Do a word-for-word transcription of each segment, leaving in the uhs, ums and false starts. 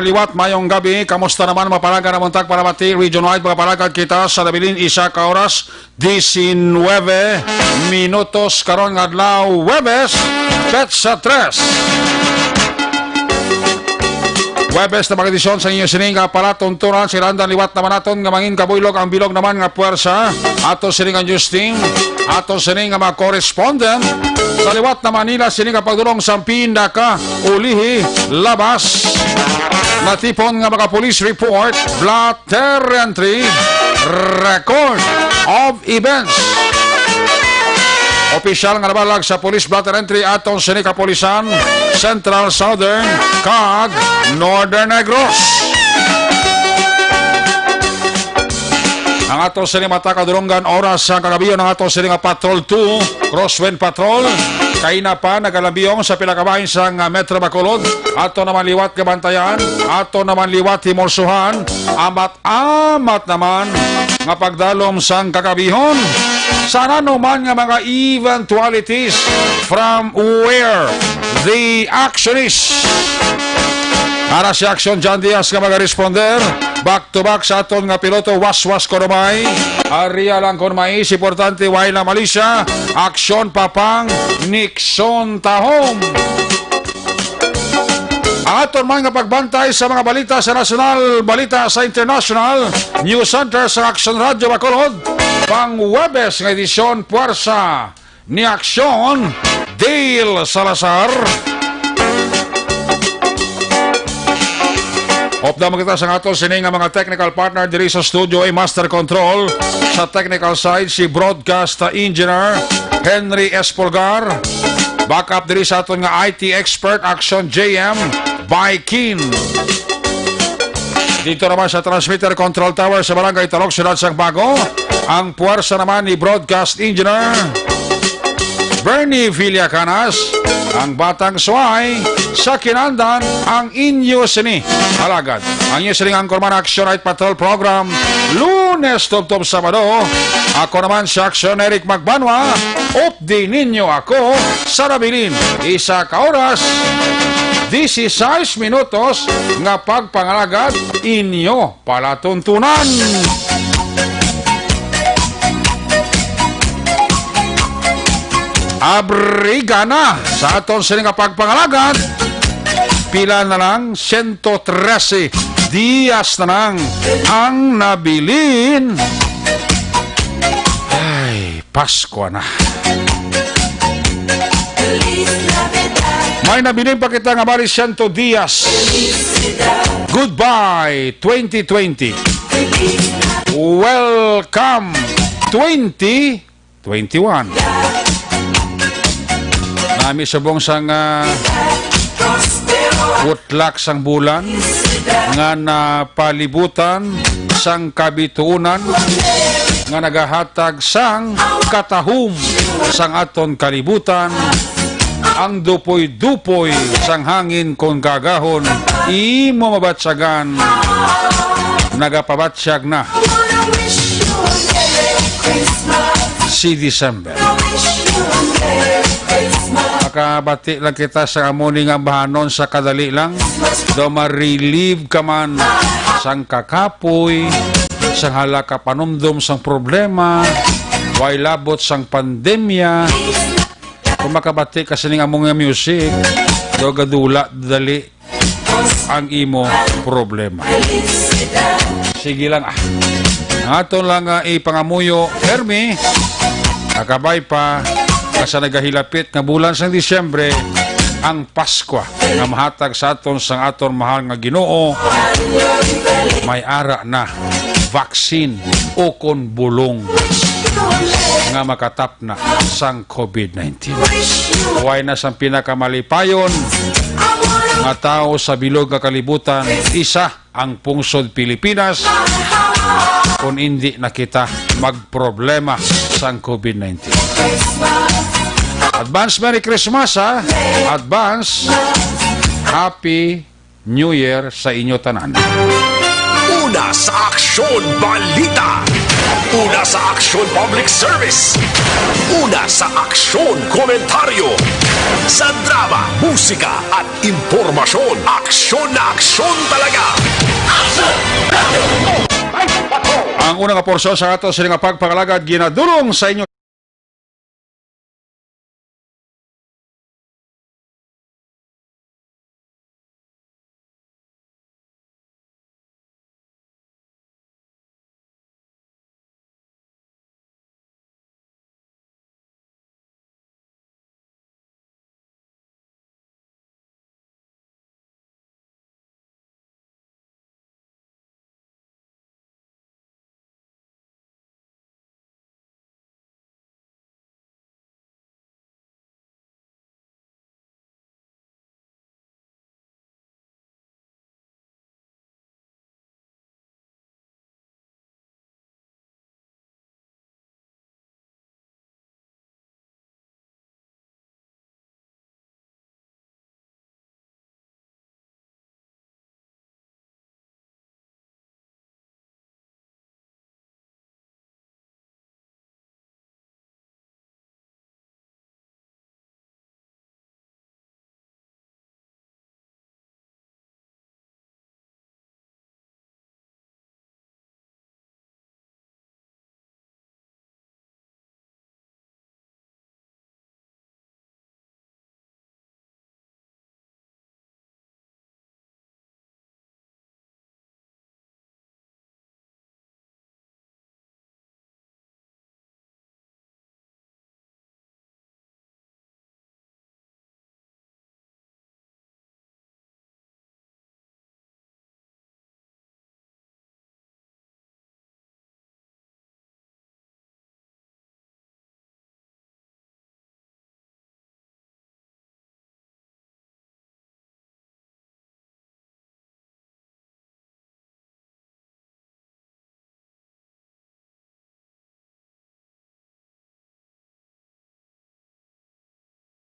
liwat, mayong gabi. Kamusta naman, mga palangga, namon tag palabati? Region wide, mga palangga, kita sa nabilin, isa ka oras, diecinueve minutos karon nga adlaw, Huwebes, petsa tres. Huwebes na mga edisyon sa inyo sining nga palatuntunan. Sa hinungdan liwat naman naton nga mangin kabuylog ang bilog naman nga puwersa. Ato sining nga news team, ato sining nga mga correspondent sa liwat na Manila, sining nga pagdulong sa pinaka ulihi labas. Natipon nga mga police report, blotter entry, record of events. Opisyal nga nabalag sa police blotter entry atong sini kapulisan, Central, Southern, kag Northern Negros. Ang ato sini mata kadulonggan oras sa kagabi, ang ato sini nga Patrol two, Crosswind Patrol. Kaina pa nagalambiyong sa pila ka bahin sang, ah, Metro Bacolod. Ato naman liwat nga bantayan, ato naman liwat himulsuhan, amat-amat naman nga pagdalom sang kagabihon. Sa ano man nga mga eventualities from where the action is. Ara si Action John Diaz nga magaresponder. Back to back sa aton nga piloto, Waswas Koromay. Aria lang kon mais, importante, way na malisya. Aksyon, Papang Nixon Tahom. Ang aton man nga pagbantay sa mga balita sa nasyonal, balita sa international, News Center sa Action Radio Bacolod, pang Huwebes nga edisyon, puwersa ni Aksyon, Dale Salazar. Updam kita sa aton sini nga mga technical partner diri sa studio, ay Master Control sa technical side, si Broadcast Engineer Henry Espolgar. Backup diri sa aton nga I T expert, Action J M Baikin. Dito naman sa transmitter control tower sa Barangay Talok, Siyudad sang Bago, ang puwersa naman ni Broadcast Engineer Bernie Villacanas, ang batang suway sa kinandan, ang inyo sini alagad, ang inyo sining anchorman, Action Night Patrol Program, Lunes tubtob Sabado. Ako naman si Action Eric Magbanwa. Updi ninyo ako sa nabilin, isa ka oras, dieciséis minutos nga pagpangalagad, inyo palatuntunan. Abriga na sa aton sini nga pagpangalagad. Pila na lang? Siyento trese dias na lang ang nabilin. Ay, Pasko na. May nabilin pa kita nga bali siyento dias. Goodbye, twenty twenty. Welcome, twenty twenty-one. Nami subong sang, ah, utlak sang bulan nga napalibutan sang kabituunan nga nagahatag sang katahom sang aton kalibutan. Ang dupoy-dupoy sang hangin kon kaagahon, imo mabatyagan, nagapabatyag na si December. Makabati lang kita sa amo ni nga bahanon sa kadali lang. Daw ma-relieve ka man sang kakapoy, sang hala ka panumdom sang problema, way labot sang pandemya. Kung makabati ka sining amo nga music, daw gadula dali ang imo problema. Sige lang, ah. Ang aton lang, ah, ipangamuyo, permi, nakabay pa, nga sa nagahilapit nga bulan sang Disyembre, ang Paskwa nga mahatag sa aton sang aton mahal nga Ginoo, may ara na vaccine ukon bulong nga makatap na sang covid nineteen. Way na sang pinakamalipayon nga tawo sa bilog nga kalibutan, isa ang pungsod Pilipinas, kung indi na kita magproblema sang covid nineteen. Advance Merry Christmas, ha? Advance Happy New Year sa inyo tanan. Una sa Aksyon Balita. Una sa aksyon, public service. Una sa aksyon, komentaryo. Sa drama, musika, at impormasyon, aksyon na aksyon talaga. Aksyon! Ang unang porsyon sa ato sini nga pagpangalagad ginadulong sa inyo.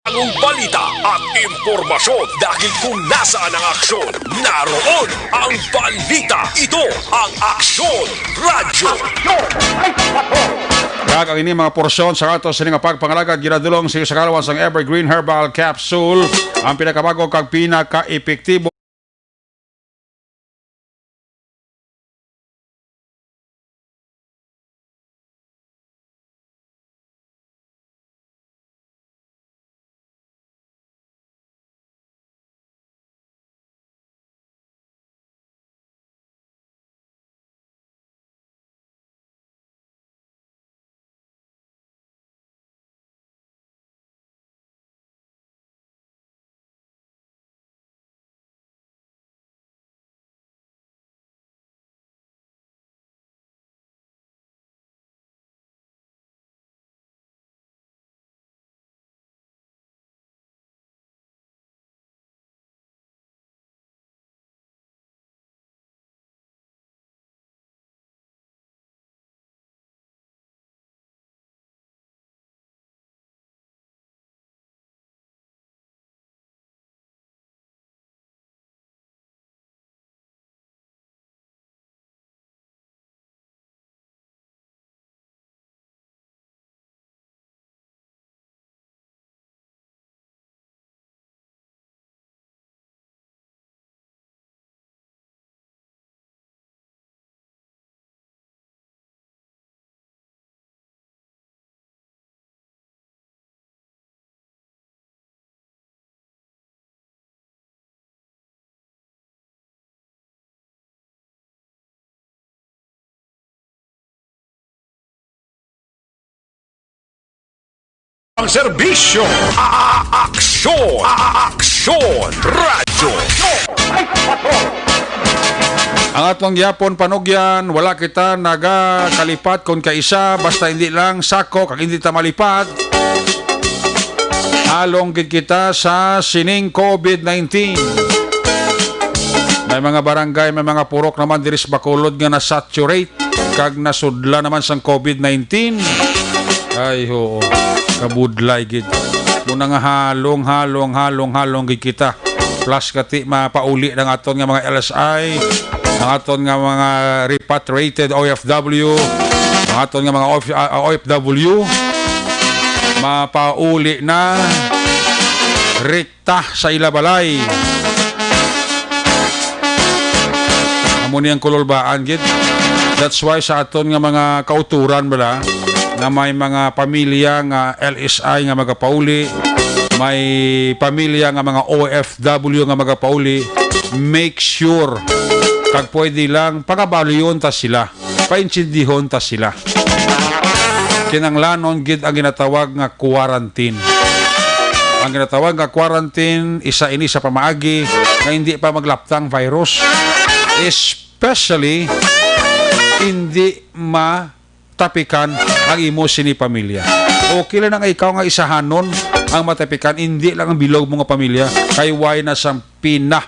Ang balita at impormasyon, dahil kung nasaan ang aksyon, naroon ang balita. Ito ang Aksyon Radyo. Kag ang ini mga porsyon sa ato sini nga pagpangalagad ginadulong sa kalawan sang Evergreen Herbal Capsule, ang pinakabago kag pinakaepektibo. Ang serbisyo, a-, a-, aksyon, a-, a-, aksyon, radyo. Ang atong gyapon panugyan, wala kita nagakalipat kon kaisa, basta hindi lang sako kag hindi ta malipat. Halong gid kita sa sining covid nineteen. May mga barangay, may mga purok naman diri sa Bacolod nga na-saturate kag nasudla naman sang covid nineteen. Ay, oo. Kabudlay gid. Muna nga halong, halong, halong, halong gid kita. Plus kati mapauli ng aton nga mga L S I, ang aton nga mga repatriated O F W. Aton nga mga O F, ah, O F W, mapauli na rekta sa ila balay. Amo ni ang kululbaan, gid. That's why sa aton nga mga kauturan, bala, nga may mga pamilya nga L S I nga magapauli, may pamilya nga mga O F W nga magapauli, make sure kag pwede lang pagabalion ta sila, paintindihon ta sila. Kinanglanon gid ang ginatawag nga quarantine. Ang ginatawag nga quarantine, isa ini sa pamaagi nga hindi pa maglaptang virus. Especially, hindi matapikan ang imo sini pamilya. Okay lang nga ikaw nga isahanon ang matapikan, hindi lang ang bilog mo nga pamilya, kay why na sang pina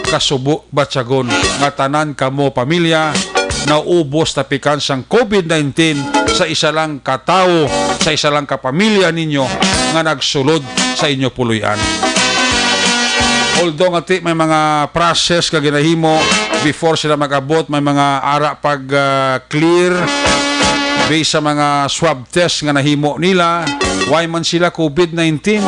kasubo batyagon nga tanan kamo pamilya naubos tapikan sang COVID nineteen sa isa lang ka tawo, sa isa lang ka pamilya ninyo nga nagsulod sa inyo puloy-an. Although nga ti may mga process nga ginahimo before sila mag-abot, may mga ara pag, ah, clear based sa mga swab test nga nahimo nila, why man sila COVID nineteen,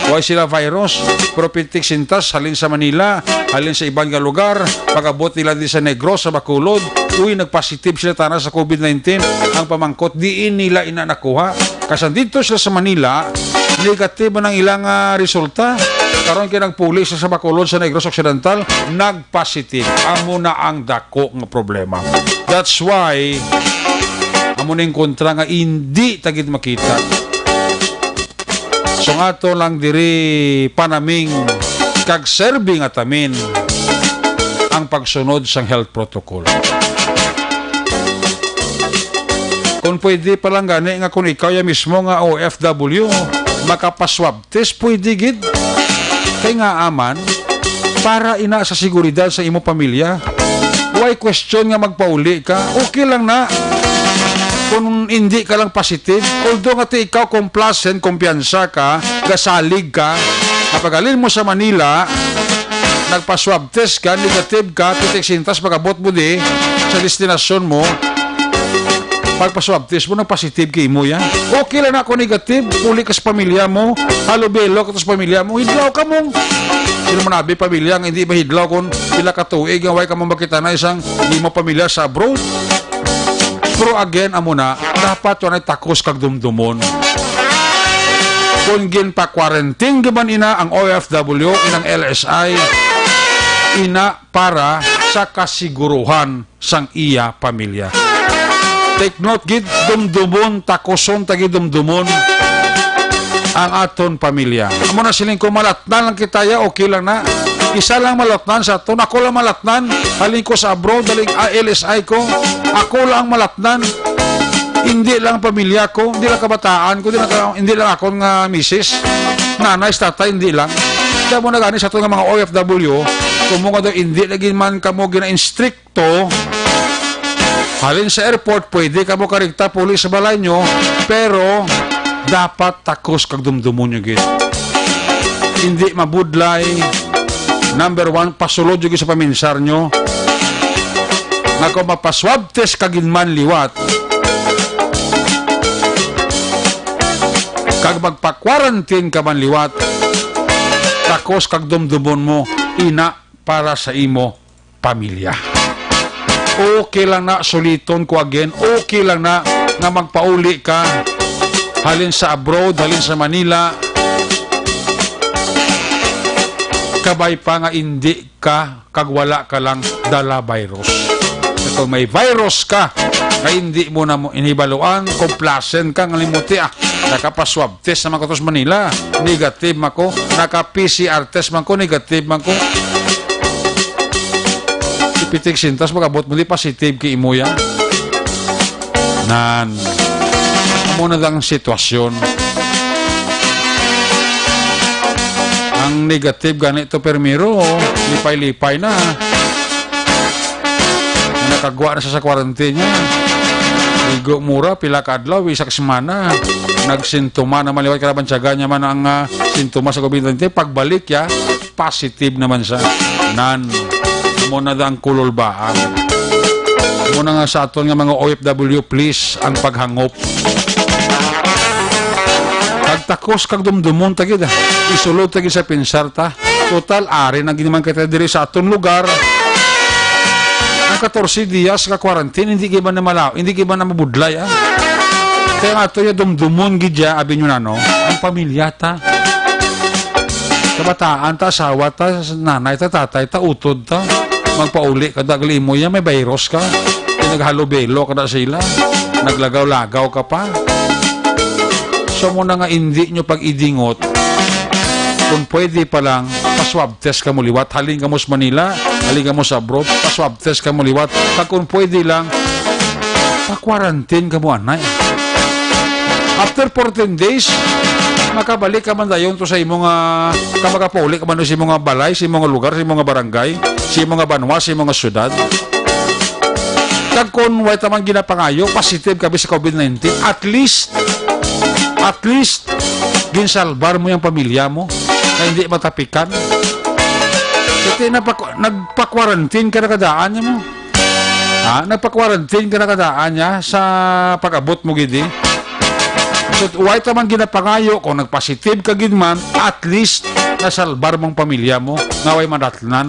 why sila virus, pero pitik sintas halin sa Manila, halin sa iban nga lugar, pag-abot nila di sa Negros, sa Bacolod, uy, nagpositive sila tana sa COVID nineteen. Ang pamangkot, diin nila ina nakuha? Kasan dito sila sa Manila, negative man ang ilang, ah, resulta. Karon kay nagpuli sila sa Bacolod, sa Negros Occidental, nagpositive. Amo na ang dako nga problema. That's why, amo ning kontra nga hindi ta gid makita. So, nga to lang diri panaming kag serbi nga tamin ang pagsunod sang health protocol. Kung pwede pa lang gani nga kung ikaw ya mismo nga O F W, makapaswab test, pwede gid. Kay nga aman, para ina sa seguridad sa imo pamilya. Why question nga magpauli ka? Okay lang na kung hindi ka lang positive. Although nga ti ikaw complacent, kumpiyansa ka, gasalig ka, nga paghalin mo sa Manila, nagpa-swab test ka, negative ka, pitik sintas pag-abot mo di sa destinasyon mo, pagpa-swab test mo, nag-positive kay imo yan. Okay lang na ako negative, uli ka sa pamilya mo, halubelo ka sa pamilya mo, hidlaw ka mong. Sino man abi pamilya nga hindi mahidlaw kung pila ka tuig nga way ka mo makita na isang di mo pamilya sa abroad? Pero again, amo na, dapat wala takos kag dumdumon. Kung ginpa-quarantine gyud man ina ang O F W, inang L S I, ina para sa kasiguruhan sang iya pamilya. Take note gid, dumdumon, takuson ta gid dumdumon ang aton pamilya. Amo na siling ko, malatnan lang kita ya, okay lang na. Isa lang malatnan sa aton, ako lang malatnan. Halin ko sa abroad, halin, ah, L S I ko. Ako lang malatnan. Hindi lang pamilya ko, hindi lang kabataan ko, hindi lang, ka- hindi lang akon nga misis, nanay, tatay, hindi lang. Kaya mo na gani sa aton nga mga O F W, kung mo nga daw hindi lagi man kamo gina-instricto, halin sa airport, pwede kamo karigta puli sa balay nyo, pero dapat takos kag dumdumon nyo gid. Hindi mabudlay. Number one, pasulod nyo gid sa paminsar nyo. Nga kung mapaswab test ka gid man liwat, kag magpa-quarantine ka man liwat, takos kag dumdumon mo, ina para sa imo pamilya. Okay lang na, suliton ko again, okay lang na nga magpauli ka halin sa abroad, halin sa Manila, kabay pa nga indi ka kag wala ka lang dala virus. Kung may virus ka nga hindi mo na mo inibaluan, complacent ka nga limuti, ah, nakapaswab test naman ko to sa Manila, negative man ko, naka-P C R test man ko, negative man ko. Pitik sintas, pag-abot mo di positive kay imo yan. Nan. Amo na lang sitwasyon. Ang negative gani to, permiro, oh, lipay-lipay na. Nakagwa na siya sa quarantine niya. Igo mura, pila ka adlaw, isa ka semana. Nagsintoma naman liwat, kalaban siya, ganya man ang, ah, sintoma sa COVID nineteen. Pagbalik ya, positive naman siya. Nan, mo na ang kululbaan. Mao na nga sa aton nga mga O F W, please, ang paghangop. Kag takos kag dumdumon ta gid, ah. Isulod ta gid sa pinsar ta. Total, ari na gid man kita diri sa aton lugar. Ang katorse dias nga quarantine, hindi gid man na malaw, hindi gid man na mabudlay, ah. Kaya nga ato ya dumdumon gid ya, abi nyo na, no? Ang pamilya ta. Kabataan ta, asawa ta, nanay ta, tatay ta, utod ta. Magpauli ka, dagli mo yan, may virus ka. Pinaghalubelo ka na sila. Naglagaw-lagaw ka pa. So, mao na nga, hindi nyo pag-idingot. Kung pwede pa lang, pa-swab test ka mo liwat. Halin ka mo sa Manila, halin ka mo sa abroad, pa-swab test ka mo liwat. Kag kung pwede lang, pa-quarantine ka mo, anay. After fourteen days, makabalik ka man dayon to sa imo nga, ka makapauli ka man sa imo nga balay, sa imo nga lugar, sa imo nga barangay, sa imo nga banwa, sa imo nga syudad. Kag kung way ta man ginapangayo, positive ka sa COVID nineteen, at least, at least, ginsalbar mo yung pamilya mo na hindi matapikan. Kasi napak-, nagpa-quarantine ka na kadaan niya mo. Ha? Nagpa-quarantine ka na kadaan niya sa pag-abot mo gidi. So, way ta man ginapangayo, kung nagpositive ka gid man, at least nasalbar mong pamilya mo, nga way madatlan.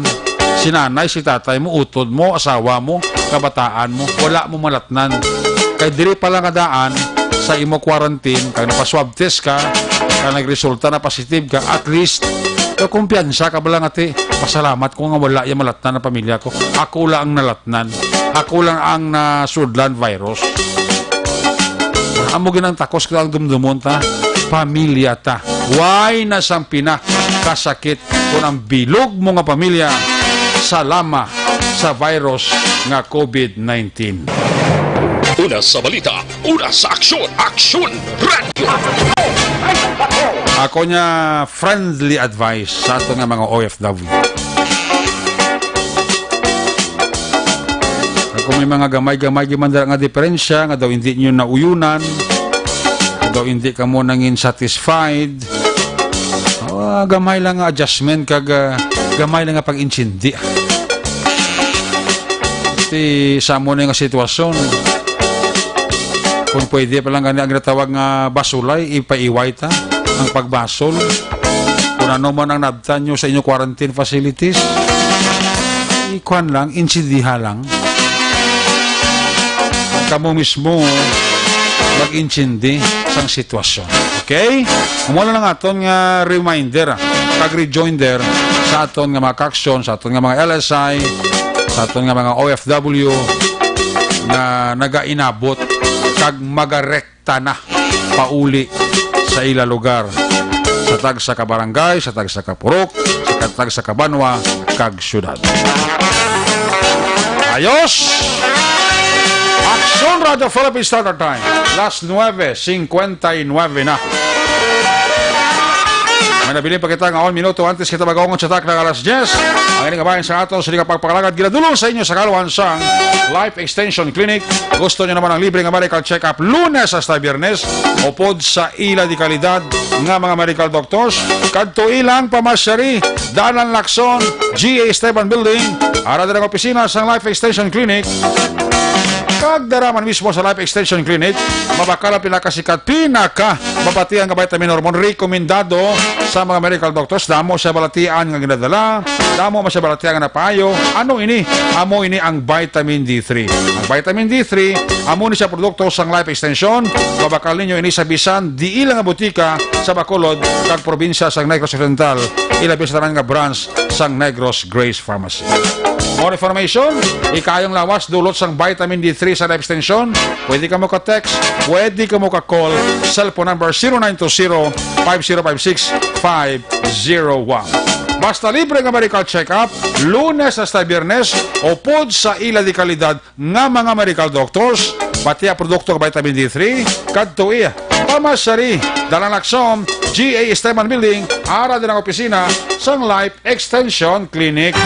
Si nanay, si tatay mo, utod mo, asawa mo, kabataan mo, wala mo malatnan. Kay diri pa lang nga daan sa imo quarantine, kag napa-swab test ka, kag nagresulta na positive ka, at least, kumpiyansa ka ba lang, ati, pasalamat ko nga wala yung malatnan ang pamilya ko. Ako lang ang nalatnan. Ako lang ang nasudlan virus. Amo gid ang takos ko ang dumdumon ta, pamilya ta. Way na sang pinakasakit kon ang bilog mo nga pamilya salama sa virus nga COVID nineteen. Una sa balita, una sa aksyon, Aksyon Radio. Ako niya friendly advice sa ato nga mga O F W. Kung may mga gamay-gamay gid man dira nga diferensya, nga daw hindi nyo nauyunan, nga daw hindi ka mo nangin satisfied, ah, gamay lang nga adjustment kag, ah, gamay lang nga pag-intindi. Ti, sa amo na nga sitwasyon, kung pwede pa lang gani ang ginatawag nga basulay, ipaiway ta ang pagbasol. Kung ano man ang nabtan nyo sa inyong quarantine facilities, ikuan lang, insindiha lang. Kamo mismo mag-insindi sang sitwasyon. Okay? Amo na lang aton nga reminder, ah, kag rejoinder sa aton nga mga kaaksyon, sa aton nga mga L S I, sa aton nga mga O F W nga nagainabot kag magarek ta na pauli sa ila lugar, sa tagsa ka barangay, sa tagsa ka purok, sa tagsa ka banwa, kag syudad. Ayos! Aksyon Radio Philippines Standard Time, las nuebe cincuenta y nueve na. May nabilin pa kita nga one minuto antes kita mag-aungon sa takna nga alas diyes. Ang ining kabahin sa aton, sa di ka pagpakalagad, ginadulong sa inyo sa kaluhan sang Life Extension Clinic. Gusto nyo naman ang libre nga medical check-up Lunes hasta Biyernes, upod sa ila di kalidad nga mga medical doctors. Kadto ilang pamasyari, Dalan Lacson, G A Esteban Building, ara dira ang opisina sang Life Extension Clinic. Kag dara man mismo sa Life Extension Clinic, mabakal ang pinakasikat, pinaka mabatian nga vitamin hormone, rekomendado sa mga medical doctors. Damo siya balatian nga ginadala, damo man siya balatian nga napaayo. Ano ini? Amo ini ang vitamin D three. Ang vitamin D three, amo ni siya produkto sang Life Extension. Mabakal ninyo ini sa bisan diin lang nga butika sa Bacolod kag probinsya sang Negros Occidental, ilabi sa tanan nga branch sang Negros Grace Pharmacy. More information, ikayong lawas, dulot sang vitamin D three sa Life Extension, pwede ka mo ka-text, pwede ka mo ka-call, cellphone number zero nine two zero, five zero five six, five zero one. Basta libre nga medical check-up, Lunes hasta Biyernes, upod sa ila di kalidad nga mga medical doctors, pati ang produkto nga vitamin D three, kadto iya. Pamasyari, Dalan Lacson, G A Esteban Building, ara din ang opisina sang Life Extension Clinic.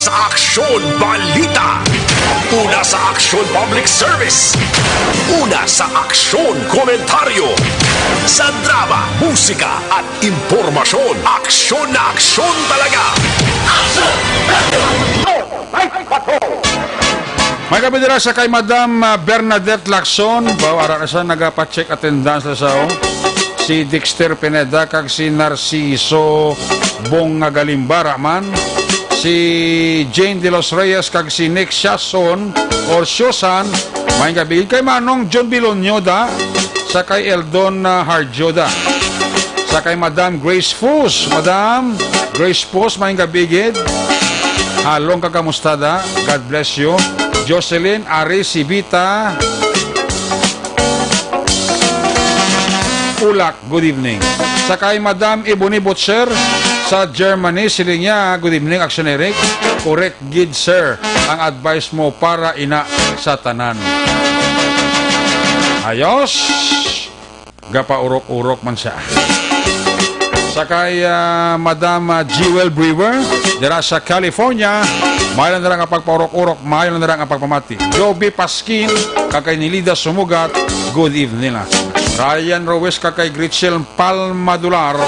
Sa Aksyon Balita. Una sa Aksyon Public Service. Una sa Aksyon Komentaryo. Sa drama, musika at impormasyon. Aksyon na aksyon talaga. Aksyon! Aksyon! Night Patrol! May gabi dira sa kay Madam, ah, Bernadette Lacson. Bawa, ara na siya, nagapa-check attendance na siya, oh. Si Dexter Pineda kag si Narciso Bong nga Galimbara man. Si Jane De Los Reyes kag si Nick Siason or Siosan. May gabi kay Manong John Bilonyo da. Sa kay Eldon, ah, Harjo da. Sa kay Madam Grace Fus. Madam Grace Fus, may gabi gid. Halong ka, kamusta da? God bless you. Jocelyn Aris Sibita Ulak, good evening. Sa kay Madam Ebony Butcher sa Germany, siling niya, "Good evening, Action Eric. Correct gid, sir, ang advice mo para ina sa tanan." Ayos. Gapaurok-urok man siya. Sa kay, ah, Madam, ah, Jewel Brewer, dira sa California, maayo lang dira nga pagpaurok-urok, maayo lang dira nga pagpamati. Joby Pasquin, kag kay Nilida Sumugat, good evening nila. Ryan Ruiz, kag kay Gritzel Palmadular,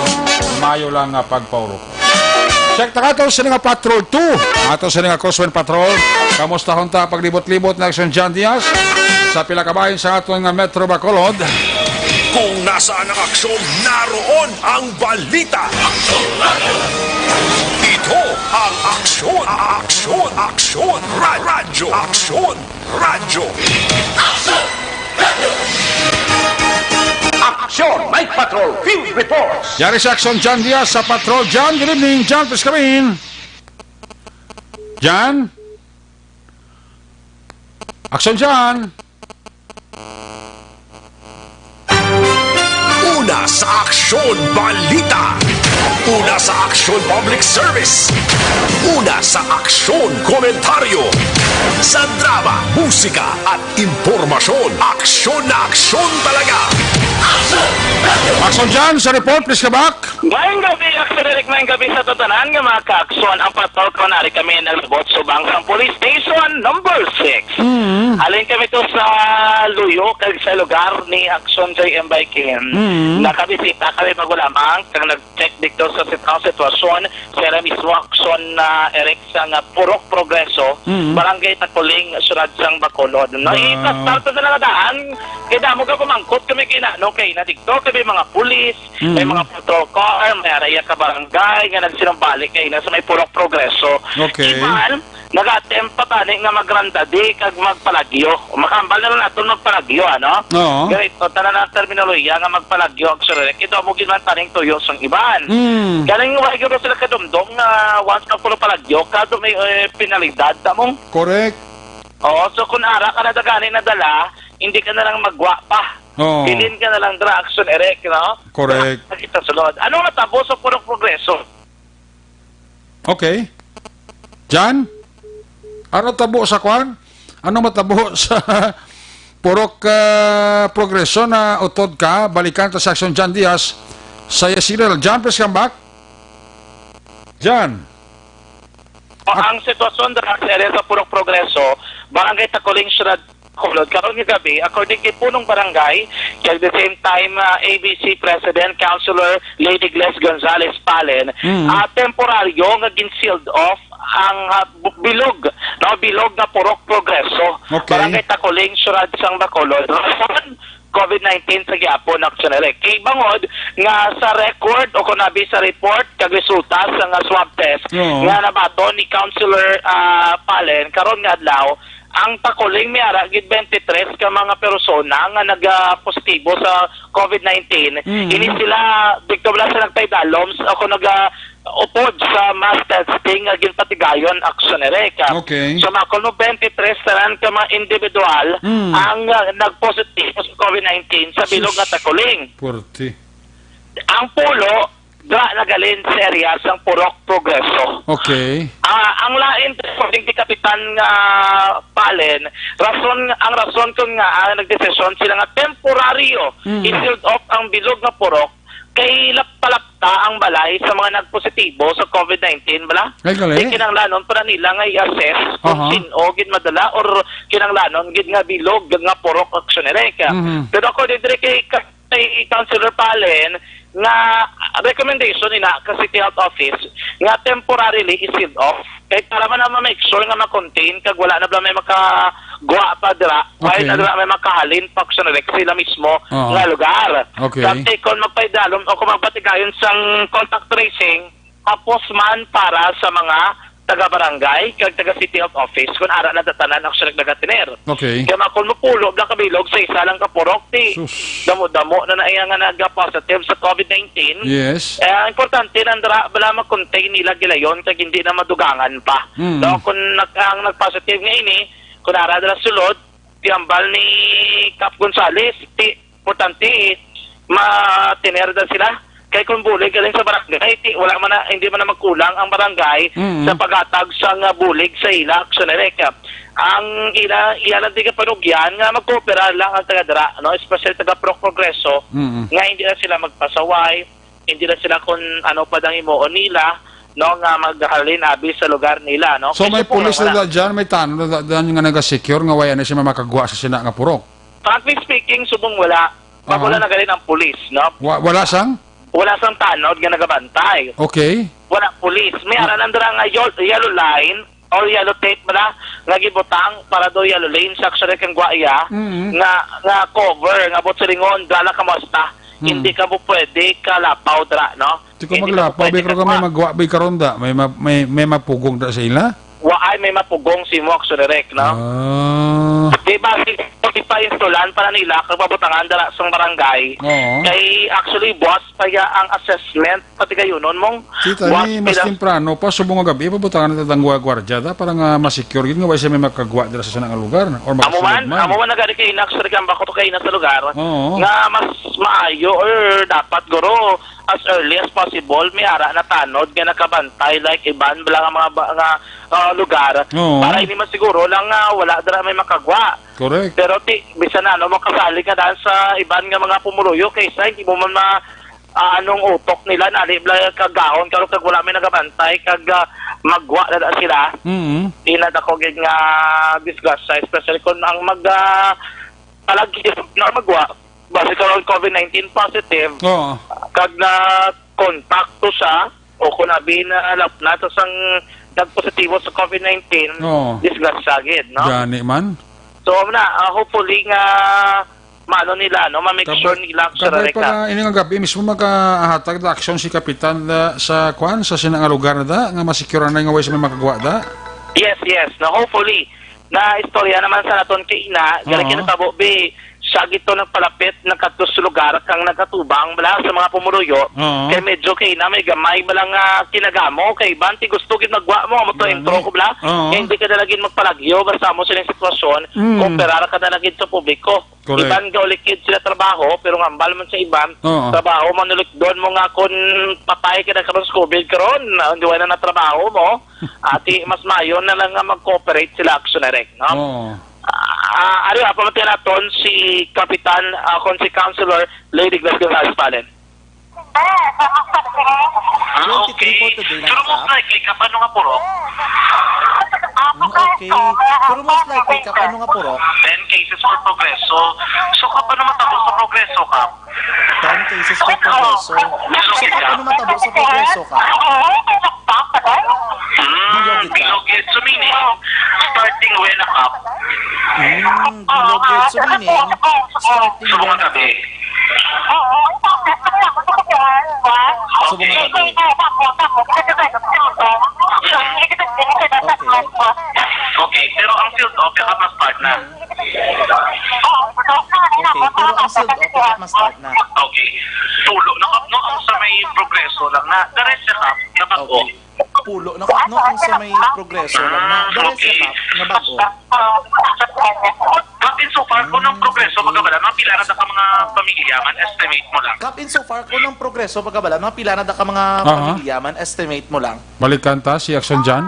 maayo lang nga pagpaurok. Check ta kato sa nga Patrol two. Ato sa nga Crosswind Patrol. Kamusta hunta paglibot-libot na Action John Diaz sa pila ka bahin sa aton nga Metro Bacolod? Kung nasaan ang aksyon, naroon ang balita. Ito ang Aksyon, Aksyon, Aksyon, Ra-, Radyo, Aksyon, Radyo. Aksyon! Night Patrol Field Reports! Yari sa Aksyon, John Diaz sa Patrol. John, good evening. John, please come in. John? Aksyon, John? Una sa Aksyon Balita. Una sa Aksyon Public Service. Una sa Aksyon Komentaryo. Sa drama, musika, at impormasyon. Aksyon na aksyon talaga. Aksyon John, sa report, please, kabak. Maayong gabi, Aksyon Eric, maayong gabi sa tanan nga mga kaaksyon. Ang patrol ko, nari kami naglabot subang sang police station number six. Mm. Halin kami to sa luyo kag sa lugar ni Aksyon J M Baikin. Mm. Nakabisita kami bago lamang kag nag-check dito sa sit-, ang sitwasyon sa ira mismo, Aksyon, ah, Eric, sa nga Purok Progreso, Mm. Barangay Taculing, Syudad sang Bacolod. No, Ah. Ipastarto na lang daan. Kay damo ka kumangkot kami kay na, no, kay na dito, kay may mga pulis, may Mm. mga patrol car, may araya ka barangay nga nagsinumbalik kay na sa may Purok Progreso. Okay. Iban, nag-attempt pa tani nga magrandadi kag magpalagyo. Makambal na lang naton magpalagyo, ano? Oo. Ganito, tanan ang terminolohiya nga magpalagyo, actually, kay damo gid man taning tuyo sang iban. Mm. Galing, wa gyud sila kadumdom nga once ka puno palagyo ka, do may, eh, penalidad, tamo? Correct. Oo, so kung ara ka na dagani nadala, hindi ka na lang magwa pa. Oo. Bilin ka na lang dra, Aksyon Eric, no? Correct. Nakita sulod. Ano nga tabo sa Purok Progreso? Okay. Jan? Ano tabo sa kwan? Ano matabo sa Purok, ah, Progreso na utod ka? Balikan ta sa Aksyon Jan Diaz sa Yasiral. Jan, please come back. Jan. O, ang sitwasyon dira sa area sa Purok Progreso, Barangay Taculing, Syudad Bacolod, karon nga gabi, according kay Punong Barangay, kag the same time, ah, A B C President, Councilor Lady Gles Gonzales Palen, Mm. ah, temporaryo nga gin-sealed off ang, ah, bu-, bilog, no, bilog nga Purok Progreso, Okay. Barangay Taculing, Syudad sang Bacolod. Rason, COVID nineteen sa gihapon, Aksyon Eric. Kay bangod nga sa record o kung abi sa report kag resulta sa nga swab test Oo. nga nabaton ni Councilor, ah, Palen karon nga adlaw, ang Taculing may ara gid twenty-three ka mga persona nga naga-positibo sa COVID nineteen. Mm. Ini sila, dito wala sa nagpaidalom sa, o kung naga, upod sa mass testing nga ginpatigayon, Aksyon Eric. Okay. So, makon mo, twenty-three tanan ka mga individual Mm. ang, ah, nagpositibo sa COVID nineteen sa bilog nga Sus. Taculing. Puwerte. Ang pulo, dra nagalin sa area sang Purok Progreso. Okay. Ah, ang lain, according kay Kapitan nga Palen, rason, ang rason kun nga, ah, nagdesisyon sila nga temporaryo, Mm. i-sealed off ang bilog nga purok kay lap-, palapta ang balay sa mga nagpositibo sa COVID nineteen, bala? Ay, gali. Di kinahanglanon pa na nila nga i-assess kung Aha. sin-o gid madala or kinahanglanon gid nga bilog nga purok, Aksyon Eric. Mhm. Pero according diri kay, kay Councilor Palen, nga recommendation ina ka City Health Office nga temporarily i-sealed off. Kay para man na ma-make sure nga ma-contain kag wala na bala may makagwa pa dira, while Okay. na dira may makahalin pa sa direct sila mismo Oo. nga lugar. Okay. Sa kon magpaidalom o kung magpatigayon sang contact tracing, hapos man para sa mga taga-barangay kag taga-city health office kung ara na tatanan ang siya nagdagatener. Okay. Kaya makon mo pulo bala ka bilog sa isa lang ka purok, ti Sus. damo-damo na na iya nga nagka-positive sa covid nineteen. Yes. Eh, ang importante nandra bala ma-contain nila gilayon kag hindi na madugangan pa. Mm. No, kung nag ang nag-positive nga ini, kung ara dira sulod, ti hambal ni Kap Gonzales, ti importante ma-tener da sila. Kay kung bulig galing sa barangay, ti wala man na, hindi man na magkulang ang barangay Mm. sa paghatag sa nga bulig sa ila aksyon direct. Ang ila, iya lang di kapanugyan nga magkooperar lang ang taga dira, no? Especially taga Pro Progreso, Mm. nga hindi na sila magpasaway, hindi na sila kung ano pa dang himuon nila, no, nga maghalin abi sa lugar nila, no? So, Kay may supo pulis lang na wala. da dyan, may tanod na da dyan nga naga-secure nga wala na siya makagwa sa sina nga purok? Frankly speaking, subong wala. Aha. Wala na galing ang pulis, no? Wa-, wala sang? Wala sang tanod nga nagabantay. Okay. Wala pulis. May Ah. aranan dira nga yol-, yellow line or yellow tape bala nga gibutang para do yellow lane sa actually kang Guaya Mm. nga, nga cover nga buot silingon, dala ka musta. Mm. Hindi ka mo pwede kalapaw dira, no? Di ko Hindi ka mo maglapaw, pwede bikro kami kagwa. magwa, bikro da. May ma-, may, may mapugong da sa ila? Wa ay may mapugong si mo, Action Direct, no? Ah. Di ba, si, si pa insulan para nila, kag mabutangan dira sang barangay. Oo. Kay, actually, boss, kaya ang assessment, pati kayunon mong, Kita boss, ni, mas pila- temprano pa, subong nga gabi, pabutangan na tatang gwa-, gwardya da, para nga ma-secure gid nga wa siya may makagwa dira sa sanang lugar, or Amo makasulod man, man. amo man nagari kay Inax, Ricam, bako to kay Inax sa lugar, Oo. nga mas maayo or dapat, guro, as early as possible, may ara na tanod nga nakabantay, like, iban bala nga mga ba-, nga, ah, lugar, Oo. para hindi man siguro lang nga wala dira may makagwa. Correct. Pero ti, bisan na, ano, makasalig nga daan sa iban nga mga pumuluyo, kaysa hindi mo man ma-, ah, anong utok nila, nali bala kagahon, karo kag wala may nagabantay, kag, ah, magwa na, na sila. Mm. Ina dako gid nga disgrasya, especially kung ang mag, ah, palagi na magwa, base karon covid nineteen positive, Oo. kag na kontakto siya, o kung abi na lapnat sang nagpositibo sa covid nineteen, Oo. disgrasya gid, no? Gani man. So, na, ah, hopefully nga, maano nila, no? Ma-make Kabay, sure nila, kabay Sir pa Rica. nga, ini nga gabi mismo makahatag na aksyon si Kapitan, ah, sa, kwan, sa sina nga lugar na da, nga masikura na nga way sa may makagwa da? Yes, yes. No, hopefully, na istorya naman sa naton kay ina, gali Oo. kinatabo, bi, siya gito nagpalapit, nagkadto sa lugar, kang nagkatubang, bala, sa mga pumuruyo. Oo. Kay medyo kay ina, may gamay, bala nga kinagamo, kay iban, ti gusto gid magwa mo, amo to Gani. intro ko, bala. Oo. Kay hindi ka na lagi magpalagyo, basta mo sining sitwasyon, Mm. kooperar ka na lagi sa publiko. Correct. Iban ga ulikid sila trabaho, pero nga ambal man sa iban, Oo. trabaho man ulit doon mo nga kung patay ka na karon sa covid karon, ah, hindi wala na trabaho mo. Ati, mas maayo na lang nga mag-cooperate sila, Action Direct, no? Oo. Ah, ari, ah, pamatian naton si Kapitan, ah, kung si Councilor Lady Gladys Gonzales Palen. Ah, okay. Pero most likely, Kap, ano nga purok? Mm, okay. Pero most likely, Kap, ano nga purok? Ten cases for Progreso. So, Kap, ano matabo sa Progreso, Kap? Ten cases for Progreso. So, Kap, ano matabo sa Progreso, Kap? Mm, Bilog, Kap. Bilog, so meaning, starting when, Kap? Mm, Bilog, so meaning, starting when, Kap? Subong nga gabi. Okay. Okay, pero ang field off, kaya mas part na. Okay, pero ang field off, kaya mas part na. Okay. Tulo na, Kap, no? Ang sa may Progreso lang na, the rest, Kap, na bago. Okay. Pulo na, Kap, no? Ang sa may Progreso lang na. Ah, okay. Diretso, Kap, na bago. Kap, in so far, kung ang Progreso, magabala, mga pila na ka mga pamilya man, estimate mo lang. Kap, in so far, kung ang Progreso, magabala, mga pila na ka mga Aha. pamilya man, estimate mo lang. Balikan ta si Action Jan.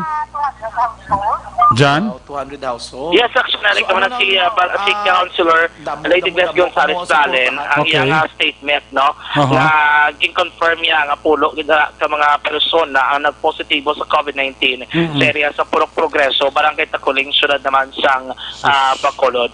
Jan? Wow, two hundred household. Yes, Action Direct, So, naman ano si, na, ah, pal-, si ah, Councilor damo, Lady damo, Gladys damo, Gonzales damo, Palen, ang Okay. iyang, ah, statement, no? Aha. Nga gin-confirm niya nga pulo gid ka mga persona ang nagpositibo sa covid nineteen Mm-mm. sa area sa Purok Progreso, Barangay Taculing, siyudad naman sang, ah, Bacolod.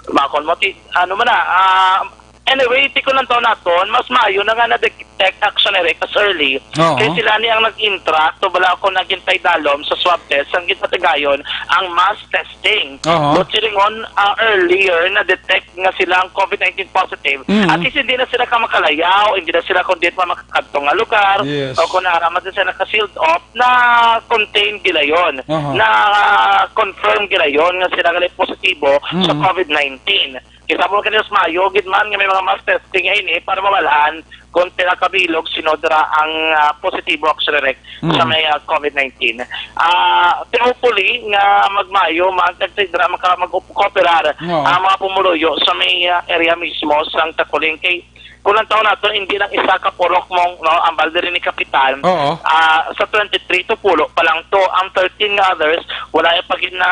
Makon mo, ti-, ano man na, ah, anyway, ti ko lang to naton, mas maayo na nga na-, na-detect, actually, Rick, as early. Oo. Kay sila ni ang nag-intra, to bala ako naging paidalom sa swab test, ang ginpatigayon, ang mass testing. Oo. But silingon, ah, earlier, na-detect nga sila ang COVID nineteen positive. Mm. At least, hindi na sila ka makalayaw, hindi na sila kung di pa makakadto nga lugar, Yes. o kung naaraman din sila naka-sealed off, na-contain gilayon, Aha. na-confirm gilayon nga sila nga positibo sa Mm. COVID nineteen. Kita mo kanina sa Mayo, gid man nga may mga mass testing nga ini para mawal-an kung pila ka bilog sino dira ang, ah, positibo, actually, Rick, Mm. sa may, ah, COVID nineteen. Ah, pero hopefully nga magmayo man, kag dira maka-, mag-cooperar Oo. ang mga pumuluyo sa may, ah, area mismo sang Taculing. Kay kung ang taon nato, hindi lang isa ka purok mong, no, ang balde rin ni Kapitan. Oo. Ah, sa twenty-three to pulo pa lang to, ang thirteen nga others, wala yung pag na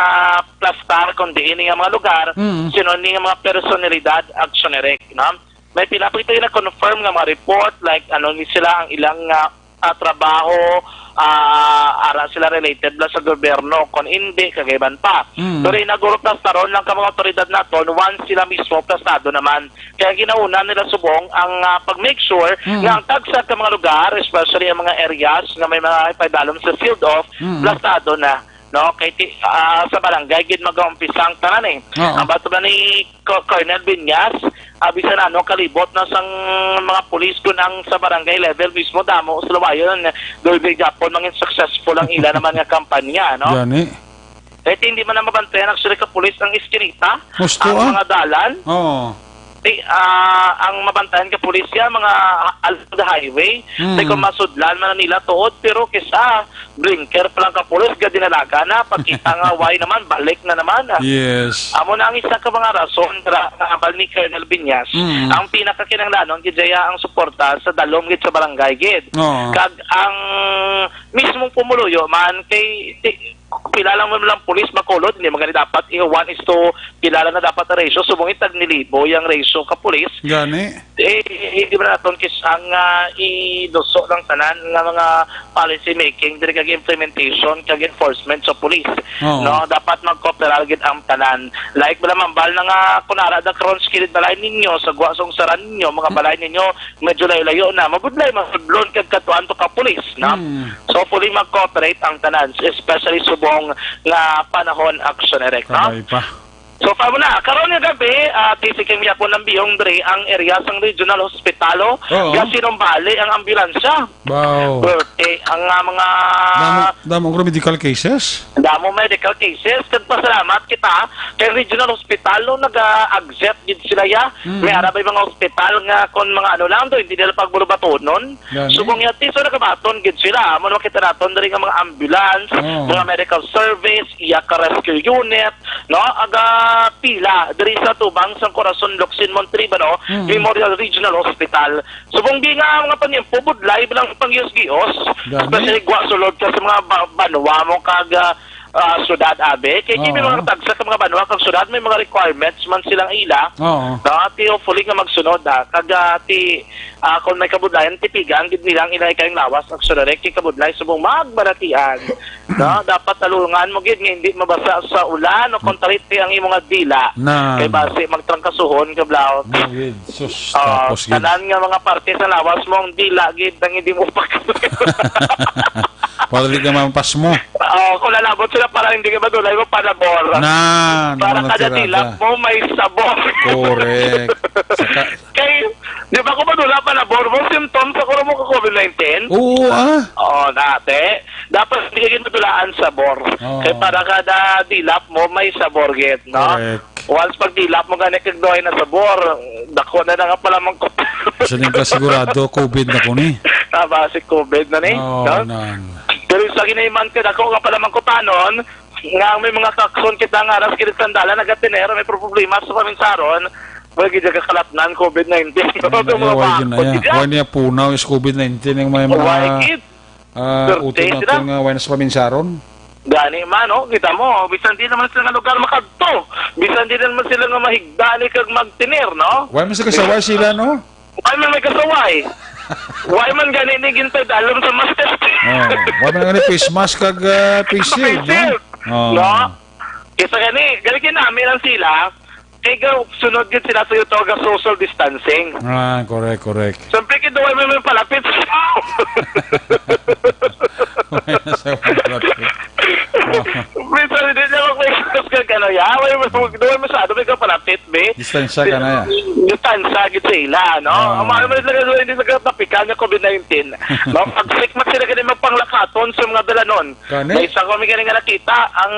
plastar, kundi ini nga mga lugar, Mm. sino ni nga mga personalidad, actually, Rick, no? May pila pa ito yung na-confirm nga mga report, like, ano ni sila, ang ilang, ah, ah, trabaho, ah, ara sila related lang sa gobyerno, kung hindi, kagaiban pa. Mm. Pero inaguro plastaron lang ka mga otoridad naton, once sila mismo plastado naman. Kaya ginauna nila subong ang, ah, pag-make sure Mm. nga ang tagsa ka mga lugar, especially ang mga areas nga may mga ipadalom sa sealed off, Mm. plastado na. No, kay ti-, ah, sa barangay gid mag-umpisa ang tanan, eh. Oo. Ang bato ba ni Co-, Colonel Viñas, ah, bisan ano kalibot na sang mga pulis kun ang sa barangay level mismo damo sa Lawayon, doy gapon mangin successful ang ila naman nga kampanya, no? Gani. Kay ti hindi man na mabantayan actually ka pulis ang iskinita, Gusto, ang ah. mga dalan. Oo. Ti, ah, ang mabantayan ka pulis ya, mga along the highway. Hmm. Ti kung masudlan man nila tuod, pero kisa blinker pa lang ka pulis, gadi nalaga na, pagkita nga way naman, balik na naman, ah. Yes. Amo na ang isa ka mga rason, ra-, nga abal ni Colonel Viñas. Mm. Ang pinakakinahanglanon, gid, Jaya, ang suporta sa dalom, gid, sa barangay, gid. Oo. Kag ang mismong pumuluyo man, kay, ti-, pila lang mo lang pulis, Bacolod, hindi man gani dapat, eh, one is to, pila lang na dapat ang ratio, subong itag nilibo, yung ratio ka pulis. Gani. Eh, hindi man naton kis-, ang, ah, iduso ng tanan nga mga policy making, diri kag implementation, kag enforcement sa police. Oo. No, dapat magkooperar gid ang tanan. Like, wala mambal na nga, kung ara da karon sa kilid balay ninyo, sa gwa sa ungsaran ninyo, mga balay ninyo, medyo layo-layo na, mabudlay, masudlon kag katuan to ka police, no? Hmm. So, pwede mag-cooperate ang tanan, especially subong nga panahon, action direct, no? Kabay pa. So, pa muna, karon nga gabi, ah, T C K, miya po ng biyong dre ang area sang Regional Hospitalo. Oo. Kaya sinumbali ang ambulansya. Wow. Birthday, ang, ah, mga Damo, damo ang medical cases? Damo medical cases. Kag pasalamat kita kay Regional Hospital, no, naga-accept gid sila ya. Mm. May ara bay mga hospital nga kung mga ano lang do, hindi nila pagbulubatonon. Gani. Subong yati, so nagabaton gid sila. Amo naman kita naton diri nga mga ambulance, Oo. mga medical service, iya ka rescue unit, no? Aga pila diri sa tubang sang Corazon Locsin Montalibano Mm. Memorial Regional Hospital. Subong di nga mga panyempo, budlay bilang pangios-gios. Gani. Especially gwa sulod ka sa mga ba-, banwa mo kag, ah, ah, syudad, abi. Kay di may Oo. mga tagsa ka mga banwa kag syudad, may mga requirements man silang ila. Oo. No? Ti hopefully nga magsunod, ah. Kag, ah, ti, ah, kung may kabudlayan, tipigan gid nila ang ilang ikayong lawas, actually, kay kabudlay subong magbaratian. No? Dapat talungan mo gid nga hindi mabasa sa ulan o kung tariti ang imong dila. Na. Kay basi magtrangkasuhon ka, Blau. Mo gid. Sus, Oh, tapos gid. tanan nga mga parte sa lawas mo ang dila gid ang hindi mo pag- Para di ka mampas mo. Oh, kung lalabot sila para hindi ka madulay mo panabor. Na, Para naman ang kada tirada. dila mo may sabor. Correct. Saka Kay, di ba kung madula panabor mo, symptoms ako mo ka COVID nineteen? Oo, ah. Oo, dati. Dapat hindi ka ginadulaan sabor. Oo. Kay para kada dilap mo, may sabor gid, no? Correct. Once pag dilap mo gani kag doy na sabor, dako na na nga pala mangkot. Siling ka sigurado, COVID na ko ni. Tama, si COVID na ni, Oo, no? nan. Pero sa ginaiman ka, dako nga pala mangkutanon, nga may mga kakson kita nga aras kini sandala, nagatiner, may problema sa paminsaron, wala gid ka kalatnan, COVID nineteen. Ano Itong na, mga why yun na bakod yan? dyan. Why niya punaw is COVID nineteen yung may mga, Why gid? ah, Sir, utot sila? natin nga why na sa paminsaron? Gani man, no? Kita mo, bisan di naman sila nga lugar makadto. Bisan di naman sila nga mahigda ni kag magtinir, no? Why man sa kasaway sila, no? Why man may kasaway? Why man gani ni gintay dalom sa master? Oh, why man gani face mask kag, ah, face shield, no? Face shield. Oh. No? Kisa gani, gani kinami lang sila, kay ga-, sunod gid sila sa yuto ga social distancing. Ah, correct, correct. Siyempre, Daw may, may palapit. May nasa palapit. Minsan, hindi niya mag-face mask ka, ano, ya? May, may, daw may masyado, may kapalapit, be. Distansya ka na, ya. Distansya, gid sila, no? Ah. Ang mga naman sila, hindi sila tapikan nga covid nineteen. Mapagsik man sila, gani magpanglakaton sa mga dalanon. Kani? May isa ko, may gani nga nakita, ang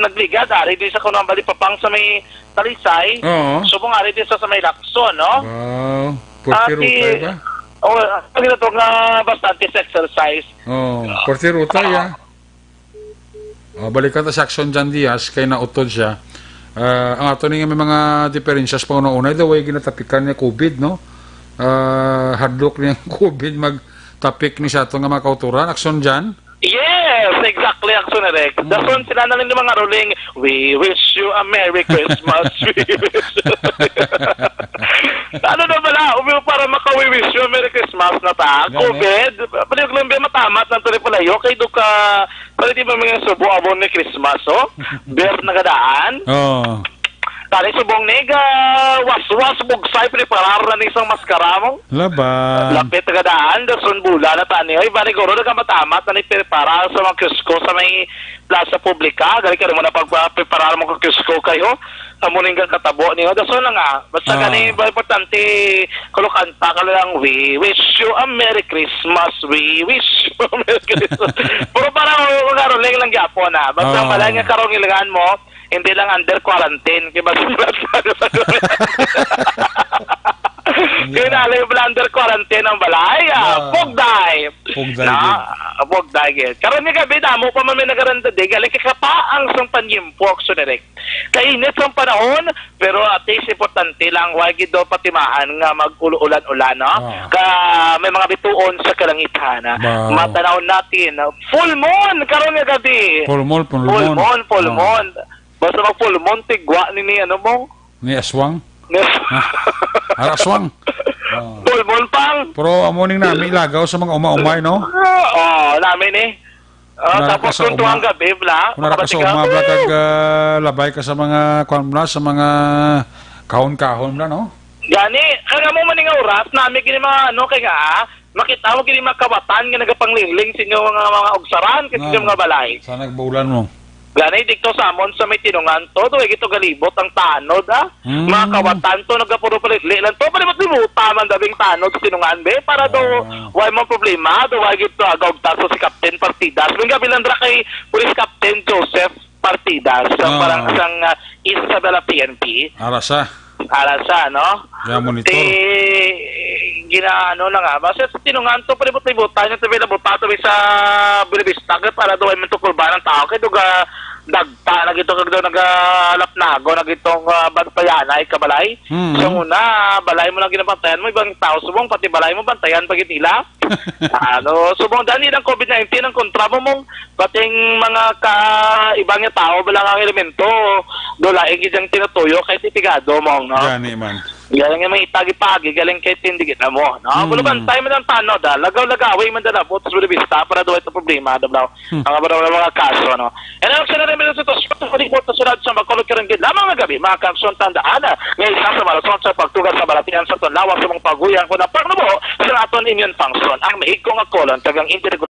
nagligad, ari, di sa kuno ang balipapang sa may Talisay. Oo. Subong ari, di sa, sa may Lacson, no? Wow. Purti Ati, rutay ba? Oh, ang ito nga bastante sa exercise. Oh, purti rutay, ah. Oh, balikan ta si Action Jan Diaz kay nautod siya. Ah, ang ato ni nga may mga diferensyas pa una-una, daw way ginatapikan niya covid, no? Ah, hadlok niya ang covid, magtapik ni sa ato nga mga kauturan. Action Jan? Yes, exactly, Action Eric. Mm. Dason sila na lang yung mga ruling, "We wish you a Merry Christmas, we wish you." Ano na bala, umi-, para maka-we wish you a Merry Christmas na ta. Gani. COVID, pwede ko lang ba matamat ng tuloy palayo, kay do ka, pwede di ba mga subo abon ni Christmas, oh? Beer na gadaan. Oo. Tani subong ni ga waswas bugsay preparar na ni sang maskara mo. Laban. Lapit na gadaan, dason bula na tani. Ay, bali guro na ka matamat na ni preparar sa mga kiosko sa may plaza publika. Gali ka mo na pagpapreparar mo ka kiosko kayo. Amo ning katabo niyo. Dason na nga. Basta Ah. gani ba importante, kulukanta ka lang, "We wish you a Merry Christmas. We wish you a Merry Christmas." Pero para mga ruling lang gyapon, ah. Basta Ah. balay nga karong ilangan mo, hindi lang under quarantine. Kaya mas Yeah. Kaya nalay pala under quarantine ang balay, ah. Yeah. Pugday. Pugday Na, gid. ah, pugday gid. Karon nga gabi, damo pa man may nagaranda di. Galing kay kapaang sang panyimpo, Action Eric. Kainit sang panahon, pero at least importante lang, wa gid daw patimahan nga mag-ulan-ulan, no? Ah. Ka, may mga bituon sa kalangitan, ah. Wow. Matanaw natin, ah, full moon karon nga gabi. Full moon, full Full moon. moon, full Ah. moon. Basta mag full moon, tigwa ni, ni ano mo? Ni aswang? Ni Ah, ara aswang. Ah. Full moon pang. Pero amo ning nami lagaw sa mga uma-umay, no? Oo, nami ni. Ah, Kung nara ka tapos sa kung tuwang uma, gabi, bla, kung nara ka sa makabati ka. uma, bla, kag, ah, labay ka sa mga, kuwan, bla, sa mga kahon-kahon, bla, no? Gani, kag amo man nga oras, nami gini mga, ano, kay nga, ah, makita mo gini mga kawatan nga nagapanglingling sa inyo mga, mga ugsaran, kay sa inyo Ah, mga balay. Sa nagbulan mo. Gani, dito sa amon sa may Tinungan to, do, gito galibot ang tanod, ah. Mm. Mga kawatan to, nagapuro paligli lang to, palibot-libuta man dabing tanod sa Tinungan, be, para do, Ah. way mo problema, do, way gito, agaw taso si Captain Partidas. May gabi lang dra kay Police Captain Joseph Partidas, sa Ah. parang, sang, ah, Isabela P N P. Ara sa. Ara sa, no? Kaya monitor. Ti, ginaano na nga. Basta sa Tinungan to, palibot-libutan yung tabi na buta to, sa Buenavista, kaya para doon, may tukulban ng tao, kaya doon, ah, dagta na gito, kag doon, nagalapnago na gitong, ah, bantayan ay kabalay. Hmm. Sa una, balay mo lang ginabantayan mo, ibang tao, subong, pati balay mo, bantayan pa gid nila. Ano, subong, dani ng covid nineteen, ang kontra mo mong, bating mga ka, ibang nga tao, wala nga elemento, do lain gid ang tinutuyo, kay tipigado mo, no? Gani man. Galing nga may itagi-pagi, galing kay tindigit na mo, no? Hmm. Bulubantay man ang tanod, ah. Lagaw-lagawi man dala, butas mo bista, para duway ito problema, daw, daw. Hmm. Ang mga, mga kaso, no? And ang sinari mo sa ito, sa report na sunod sa Bacolod, karang gid lamang nga gabi, mga kaagsoon, tandaan, ah, nga isa sa mga rason sa pagtugas sa balatian sa tunlawa sa mga paguyang kung ang pagnubo sa aton immune function, ang mahigko nga colon, kag ang integro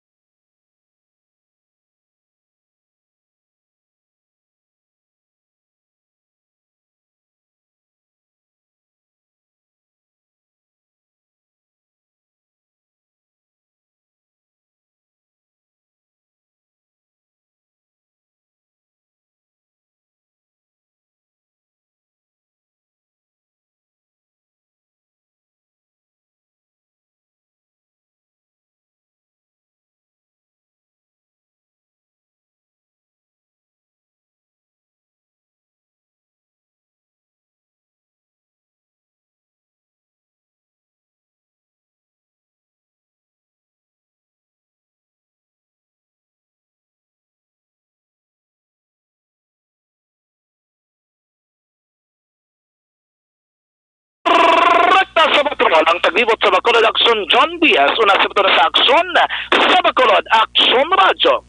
Libot sa Bacolod, Aksyon John Diaz. Una sa Bacolod sa Aksyon, sa Bacolod, Aksyon Radyo.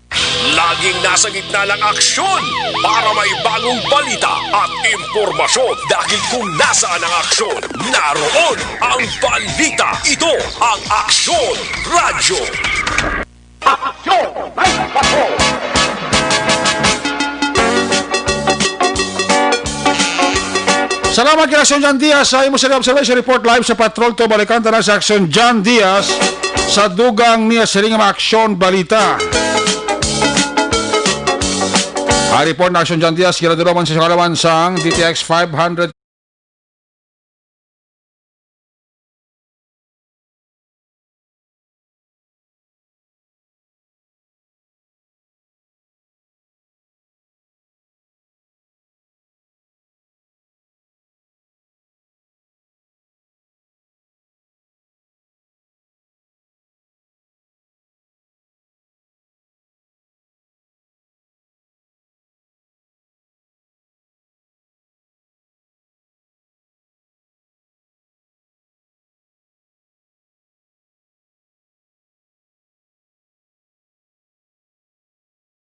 Laging nasa gitna ng aksyon para may bagong balita at impormasyon. Dahil kung nasaan ang aksyon, naroon ang balita. Ito ang Aksyon Radyo. Aksyon Night Patrol! Salamat kay Aksyon John Diaz sa imo sa observation report live sa Patrol to. Balikan ta na sa Aksyon John Diaz sa dugang niya sining mga aksyon balita. Ang report na Aksyon John Diaz, ginadula man sa kalawan sang D T X five hundred.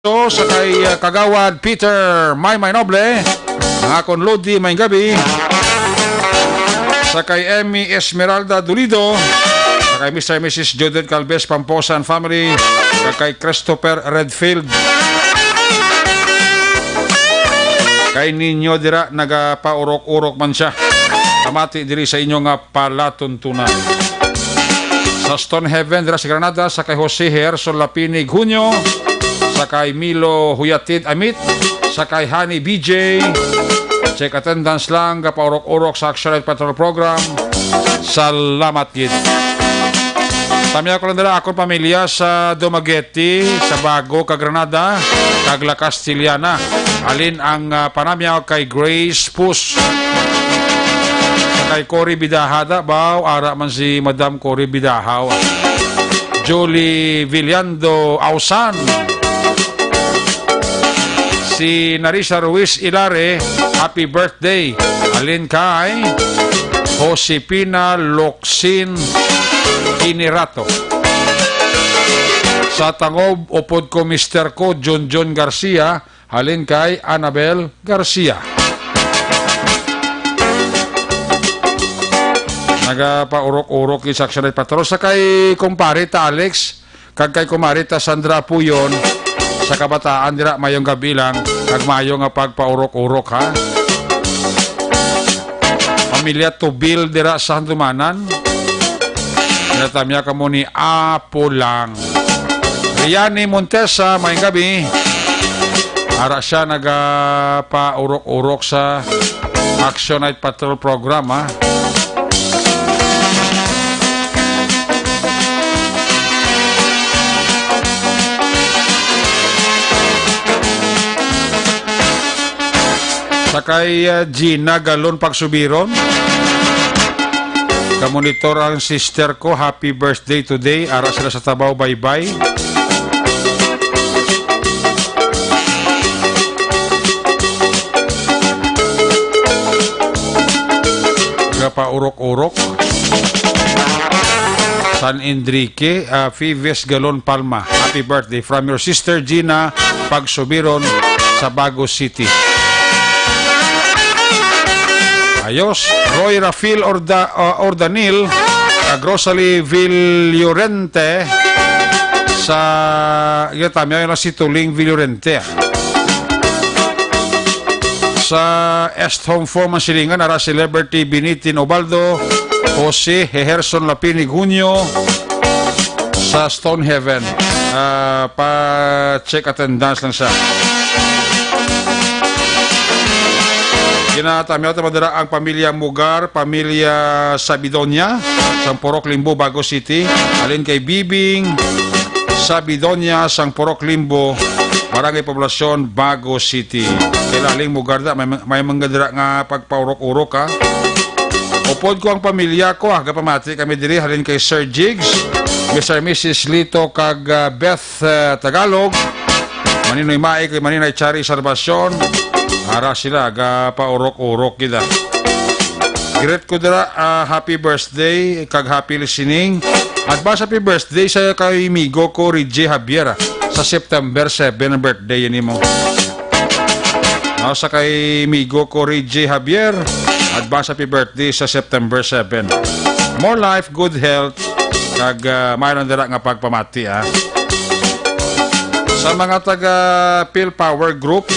Sa kay, uh, Kagawad Peter Maymay Noble, ang akon Lodi Maayong Gabi, sa kay Emmy Esmeralda Dolido, sa kay Mister and Missus Judith Calves Pamposan family, sa kay Christopher Redfield. Kay ninyo dira nagapaurok-urok man siya. Pamati diri sa inyo nga palatuntunan. Sa Stone Heaven dira sa Granada, sa kay Jose Herson Lapinig Junio, sa kay Milo Huyatid Amit, sa kay Honey B J. Check attendance lang, gapaurok-urok sa Action Night Patrol Program. Salamat gid. Tamyaw ko lang dira akon pamilya sa Dumaguete, sa Bago, kag Granada, kag La Castellana. Halin ang, ah, panamyaw kay Grace Pus. Sa kay Cory Bidaha da, baw, ara man si Madam Cory Bidaha. Julie Villando Ausan. Si Narisa Ruiz Ilare, happy birthday. Halin kay Josepina Locsin Kinirato. Sa Tangob, upod ko mister ko, Junjun Garcia, halin kay Annabel Garcia. Nagapaurok-urok gid sa Action Night Patrol. Sa kay kumpare ta Alex, kag kay kumare ta Sandra Puyon, sa kabataan dira, maayong gabi lang, kag maayo nga pagpaurok-urok, ha. Pamilya Tubil dira sa Handumanan. Natamya kamo ni Apo lang. Riani Montesa, maayong gabi. Ara siya nagapaurok-urok sa Action Night Patrol Program, ha. Sa kay, ah, Gina Galon Pagsubiron. Kamonitor ang sister ko. Happy birthday today. Ara sila sa Tabaw, Baybay. Gapaurok-urok. San Enrique, ah, Fives Galon Palma. Happy birthday from your sister Gina Pagsubiron sa Bago City. Ayos. Roy Rafael Orda-, ah, Ordanil, ah, Rosalie Villorente sa, yun, tama yun, si Tuling Villorente, ah. Sa Est Home Forum ang silingan, ara si Liberty Binitin Obaldo, Jose Heherson Lapinig Junio, sa Stone Heaven. Ah, pa-check attendance lang siya. Ginatamyaw ta madara ang pamilya Mugar, pamilya Sabidonia, sang Purok Limbo, Bago City. Alin kay Bibing Sabidonia, sang Purok Limbo, Barangay Poblacion, Bago City. Kay Laling Mugar da, may, may mga dira nga pagpaurok-urok, ha. Upod ko ang pamilya ko, ah. Gapamati kami diri, halin kay Sir Jigs, Mister and Missus Lito, kag, ah, Beth, ah, Tagalog, Maninoy Mai, kay Maninay Chari Salvacion. Ara sila, gapaurok-urok gid, ah. Greet ko dira, ah, happy birthday kag happy listening. Advance happy birthday sa kay amigo ko, Reggie Javier, ah, sa September seven ang birthday yan nimo. Now, sa kay amigo ko, Reggie Javier, advance happy birthday sa September seven. More life, good health, kag, ah, may lang dira nga pagpamati, ah. Sa mga taga Phil Power Group,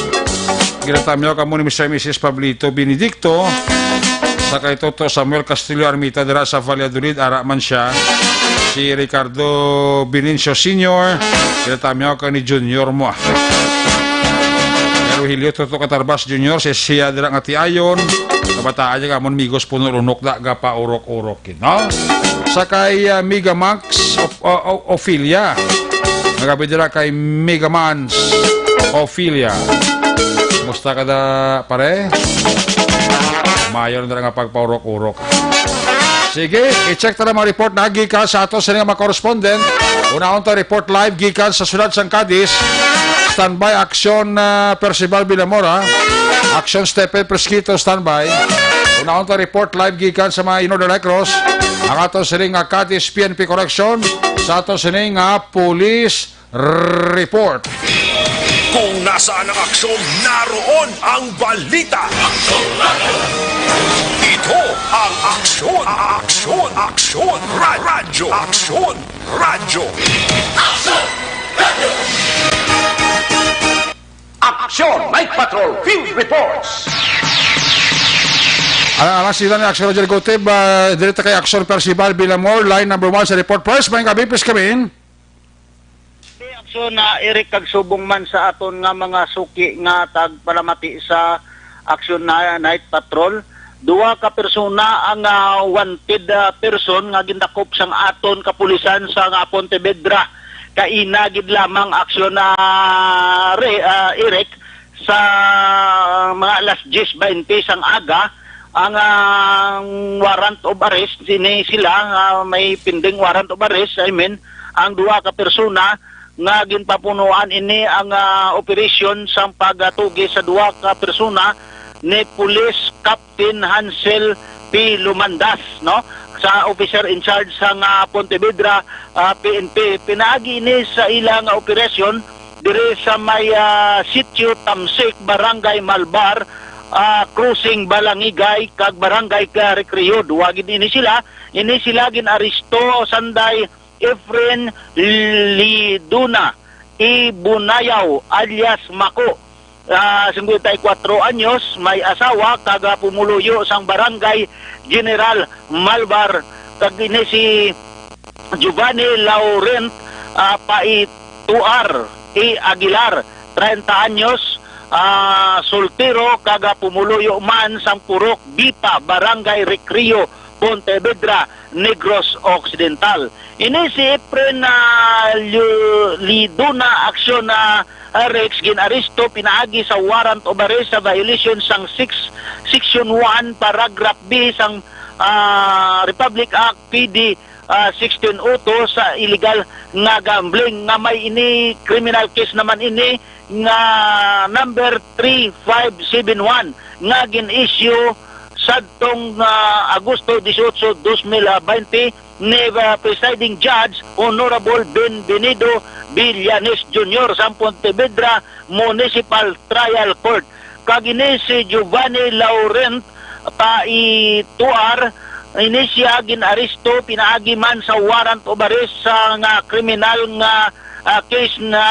ginatamyaw kamo ni Mister and Missus Pablito Benedicto, sa kay Toto Samuel Castillo Armita dira sa Valladolid, ara man sia. Si Ricardo Binincio Senior, ginatamyaw ka ni Junior mo, ah. Pero Helio Toto Catarbas Junior, si siya dira nga tiayon, kabataan niya, amon amigos, puno lunok, da, gapa urok-urok, no? Sa kay, ah, Mega Max of, o, o, Ophelia. Nagabi dira kay Mega Mans Ophelia. Kumusta ka da, pare? Mayo na dira nga pagpaurok-urok. Sige, i-check ta na mga report na gikan sa ato sini nga mga correspondent. Unahon ta report live gikan sa siyudad sang Cadiz. Standby Aksyon, ah, Percival Villamora. Aksyon Stephen Fresquito, standby. Unahon ta report live gikan sa mga Inor de la Cruz. Ang ato sini nga Cadiz P N P Correction sa ato sini nga police report. Kung nasaan ang aksyon, naroon ang balita. Ito ang Aksyon, Aksyon, Aksyon, Ra-, Radyo, Aksyon, Radyo. Aksyon Night Patrol Field Reports. Alang-alang sila ni Aksyon Roger Gutib, ah, diri ta kay Aksyon Percival Villamor, line number one sa report. First, may gabi, please come in. Di aksyon na Eric kag subong man sa aton nga mga suki nga tagpalamati sa aksyon na Night Patrol. Duha ka persona ang, ah, wanted, ah, person nga gindakop sang aton kapulisan sa nga Pontevedra. Kaina gid lamang aksyon na re-, ah, Eric sa mga alas diyes baynte sang aga ang, ang warrant of arrest. Sini sila, ah, may pending warrant of arrest, I mean, ang duha ka persona nga ginpapunuan ini ang, ah, operasyon sang pagatugi sa duha ka persona ni Police Captain Hansel P. Lumandas, no, sa officer in charge sang, ah, Pontevedra, ah, P N P. Pinaagi ini sa ila nga operasyon diri sa may, ah, Sitio Tamsik, Barangay Malbar, ah, Crossing Balangigay, kag Barangay Recreo. Duwa gid ini sila. Ini sila gin-aresto, Sanday, Efren Liduna Ibunayaw alias Mako, ah, singkwenta y kuwatro anyos, may asawa, kag, ah, pumuluyo sang Barangay General Malbar, kag ini si Giovanni Laurent, ah, Paituar E. Aguilar, treinta anyos, ah, soltero, kag, ah, pumuluyo man sang Purok Bipa, Barangay Recreo, Pontevedra, Negros Occidental. Ini si Efren, ah, Lu-, Liduna Aksyon na, ah, Rex gin-aresto pinaagi sa warrant of arrest sa violation sang six, Section one, Paragraph B sang, ah, Republic Act P D, ah, sixteen oh two sa illegal nga gambling, nga may ini criminal case naman ini nga number three five seven one nga gin-issue sadtong, ah, Agosto dieciocho, dos mil baynte ni, ah, Presiding Judge Honorable Benvenido Villanes Junior sa Pontevedra Municipal Trial Court. Kag ini si Giovanni Laurent Paituar, ini siya gin-aresto pinaagi man sa warrant of arrest sa nga kriminal nga, ah, case na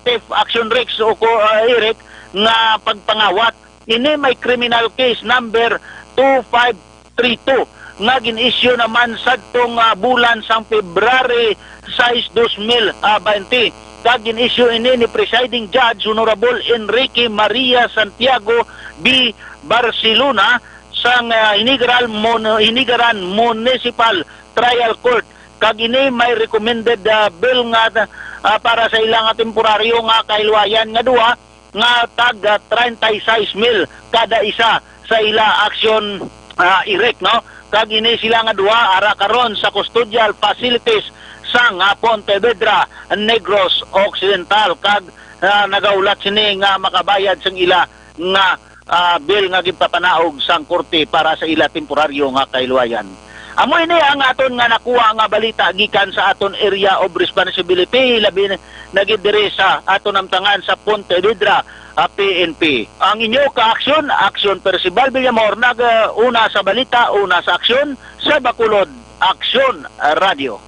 theft action, Rex, o ko, ah, Eric, nga pagpangawat. Ini may criminal case number two five three two nga gin-issue naman sadtong, ah, bulan sang February sais, dos mil baynte. Kag gin-issue ini ni Presiding Judge Honorable Enrique Maria Santiago B. Barcelona sang, ah, Hinigaran Mon-, Hinigaran Municipal Trial Court. Kag ini may recommended, ah, bail nga, ah, para sa ila nga temporaryo nga kahilwayan nga duha nga tag, ah, treinta y seis mil kada isa sa ila aksyon, ah, Eric, no? Kag ini sila nga duha ara karon sa custodial facilities sang, ah, Pontevedra, Negros Occidental, kag, ah, nagahulat sini nga makabayad sang ila nga ah, bill nga ginpapanaog sang korte para sa ila temporaryo nga kahiluwayan. Amo ini ang aton nga nakuha nga balita gikan sa aton Area of Responsibility, labi na gid diri sa aton namtangan sa Pontevedra, ah, P N P. Ang inyo ka-aksyon, Aksyon Percival Villamor, nag-una sa balita, una sa aksyon, sa Bacolod, Aksyon Radio.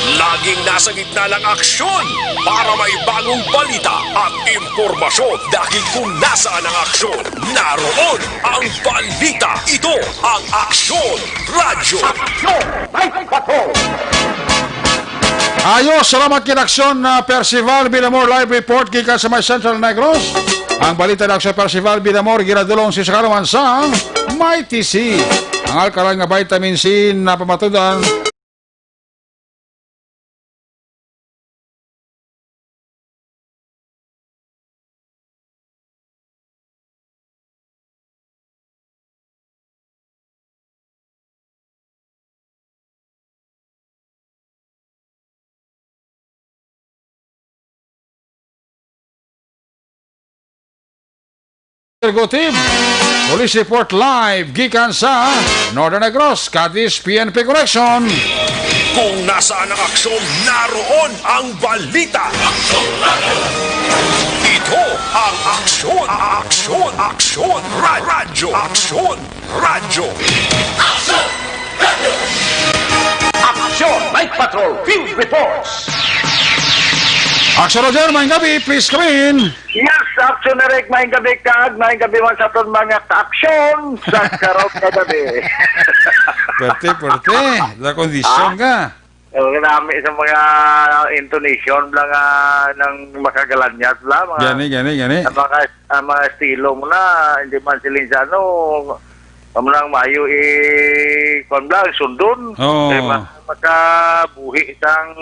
Laging nasa gitna ng aksyon para may bagong balita at impormasyon, dahil kung nasaan ang aksyon, naroon ang balita. Ito ang Aksyon Radyo. Aksyon! Night Patrol! Ayos, salamat kay Aksyon, ah, Percival Villamor, live report gikan sa may Central Negros. Ang balita ni Aksyon Percival Villamor ginadulong sa kalaman sa Mighty C, ang alkaline nga vitamin C na pamatudan. Virgo Team. Police report live gikan sa Northern Negros, Cadiz P N P Correction. Kung nasaan ang aksyon, naroon ang balita. Ito ang aksyon, aksyon, aksyon, ra- radyo, aksyon, radyo. Aksyon! Night Patrol Field Reports! Aksyon, Roger, maayong gabi, please come in. Yes, Aksyon Eric, maayong gabi kag maayong gabi man sa aton mga ka-aksyon sa karong kagabi. Perte, perte. La kondisyon Ah? ka. Oh, nami sa mga intonation lang nga nang makagalanyat la, mga Gani, gani, gani. ang mga, ang mga estilo mo na, hindi man silinsyano, amo nang maayo i-, kuwan lang, sundon. Oo. Kay ma-, makabuhi sang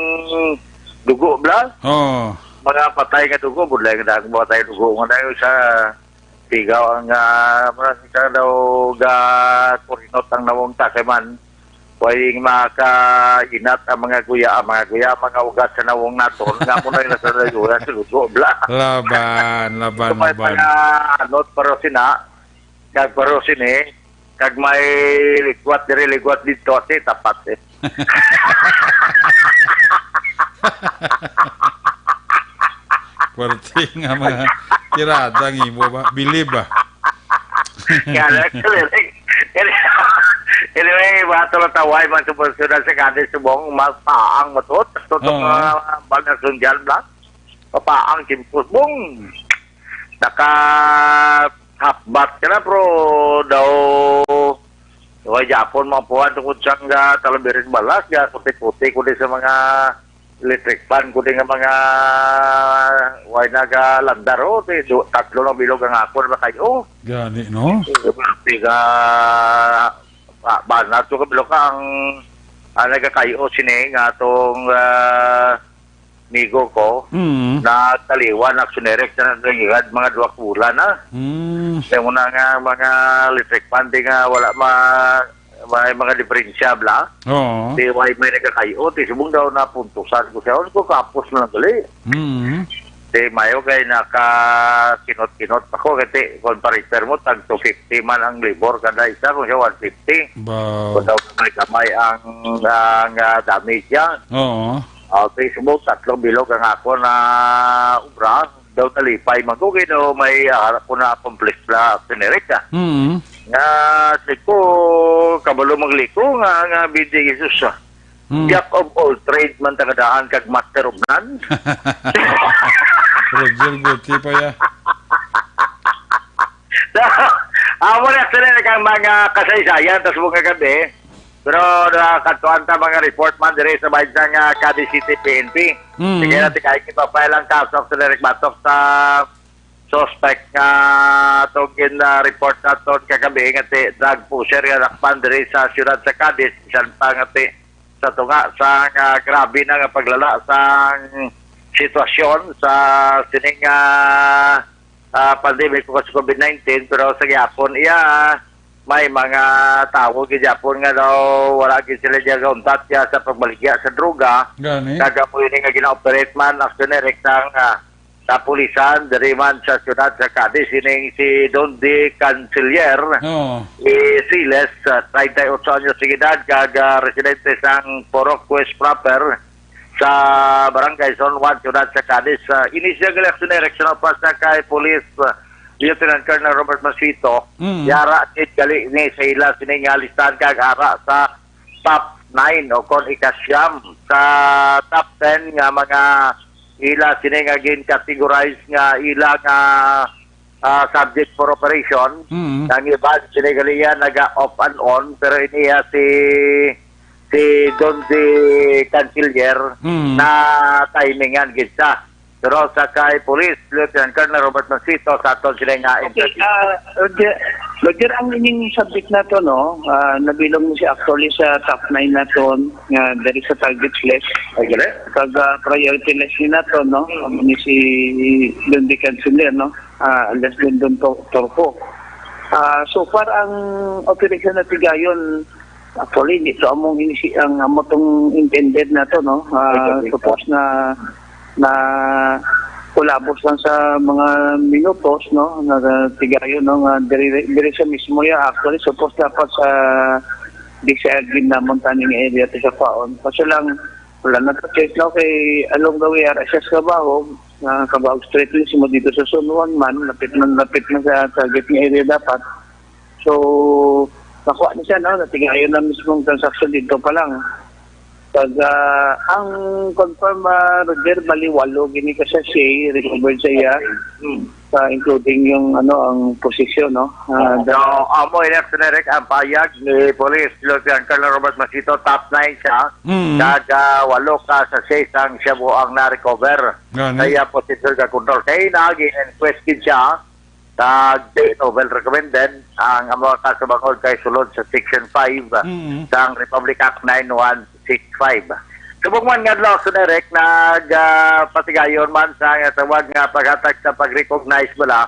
dugo, bla. Oo. Mga patay nga dugo, budlay nga daan, mga patay dugo nga na yun sa sigaw ang, ah, murag ikaw daw ga kurinot ang nawong ta kay man. Pwedeng makainat ang mga guya, ang mga guya, mga ugat sa nawong naton, nga mo na yung nasa guya, sa dugo, bla. Laban, laban, Ito may laban. mga anot, pero sina, kag pero sini, kag may ligwat diri, ligwat dito, ati, tapat eh. Pwerte nga mga tirada ang imo ba? Bilib ba? Kaya lang, anyway, mga tumataway, mga sumusunod sa kanil subong, mapaang matot, tutok Oo. nga bag na sundyan, bla. Mapaang kimpos, bong. Naka half bat ka na, pero daw, way Japon, mga puwan, tungkol siyang ga, talabirin balas, ga, puti-puti, kundi sa mga electric fan, kundi nga mga, way nagalandar, oh, di, du-, tatlo ng bilog ang ako na kayo. Gani, no? Tiga, ba, ba, na to ka bilog ang, ang nagakayo, sini, nga tong, ah, migo ko, Mm. na taliwan, aksyon direct na nagligad, mga duwa ka bulan na. Mm. Kaya mo na nga, mga electric fan, di nga wala ma-, may mga diferensya, bla. Oo. Di, why may nagkakayo, di subong daw napuntusan ko siya. Ano ko, kapos na lang gali. Mm. Di, mayo kay nakakinot-kinot ako, kasi kung pa-repair mo, tag two fifty man ang labor kada isa, kung siya one fifty. Ba. Kung daw may kamay ang, ang, ah, damage yan. Oo. Ah, Facebook, tatlong bilog ang ako na obra. Daw nalipay man ko, kaya daw may, ah, ako na accomplish na generic, ah. Mm. Nga, sige ko, kabalo magliko, nga, nga, bidi Jesus, ah. Mm. Jack of all trades man tagadaan kag master of none. Roger Guti pa ya. So, amo na sila kang mga kasaysayan, tas mga gabi. Pero, ah, katuan ta mga report man diri sa bahin sang, ah, Cadiz City P N P. Mm. Sige na, tikay, ipapile ang kaso sa direct batok sa suspect nga atong gin-, ah, report naton kagabi nga ti drug pusher nga dakpan diri sa siyudad sa Cadiz, bisan pa nga ti sa tunga sa nga grabe na nga paglala sa sitwasyon sa sining, ah, ah, pandemic ko sa COVID nineteen, pero sa gihapon iya may mga tawo gid gihapon nga daw wala gid sila diya gauntat diya sa pagbaligya sa droga. Gani. Kag amo ini nga gina-operate man, actually, rektang, ah, kapulisan diri man sa siyudad sa Cadiz, ining si Don D. Canciller, Oo. i Siles, ah, treinta y ocho anyos de edad, kag, ah, residente sang Purok West proper sa Barangay Zone one, siyudad sa Cadiz. Ah, ini siya gali, Aksyon Eric, sa pa sa kay Police, ah, Lieutenant Colonel Robert Masito. Mm. Yara gid gali ni sa ila sini nga listahan kag ara sa top nine o kon ikasyam sa top ten nga mga ila sini nga gin-categorize nga ila nga, ah, subject for operation. Mm. Ang iban sini gali yan naga off and on, pero iniya si, si Don D. Canciller Mm. na timingan gid sa. Pero sa kay Police Lieutenant Colonel Robert Masito sa aton sila nga Okay, interview. ah, Roger, Roger, ang ining subject nato, no, ah, nabilong mo si actually sa top nine naton nga diri sa target list. Ay, gali? Kag, ah, priority list ni nato, no, ni si Don D. Canciller, no, ah, alias Don Don Tor-, Torpo. Ah, so far, ang operation na tigayon, actually, hindi to among inisi-, ang amo tong intended na to, no? Ah, Ay, okay. Supposed na, na kulabos lang sa mga minutos, no? Na, na tigayon, no? Nga diri, diri sa mismo ya, actually, supposed dapat sa desired din namon taning area to sa Paon. Kaso lang, wala na to choice, no? Kay along the way, ara siya sa Kabaog, ah, Kabaog Street mismo dito sa Zone one man, lapit man, lapit man sa target nga area dapat. So, nakuha na siya, no? Natigayon na mismong transaction dito pa lang. Pag, ah, ang confirm, ah, Roger, bali walo gini ka sachet recovered sa iya. Hmm. Sa including yung, ano, ang posisyon, no? Ah, So, da- amo ini, Aksyon Eric, ang payag ni Police Lieutenant Colonel Robert Masito, top nine siya. Mm. Kag, ah, walo ka sachet sang shabu ang na-recover. Gani. Sa iya posisyon ka control. Kay nag-inquest gid siya, kag di novel recommended ang amo ka sa bangod kay sulod sa Section five Mm. sang Republic Act nine one six five. Subong man nga adlaw, Aksyon Eric, nag, ah, patigayon man sa nga tawag nga paghatag sa pag-recognize bala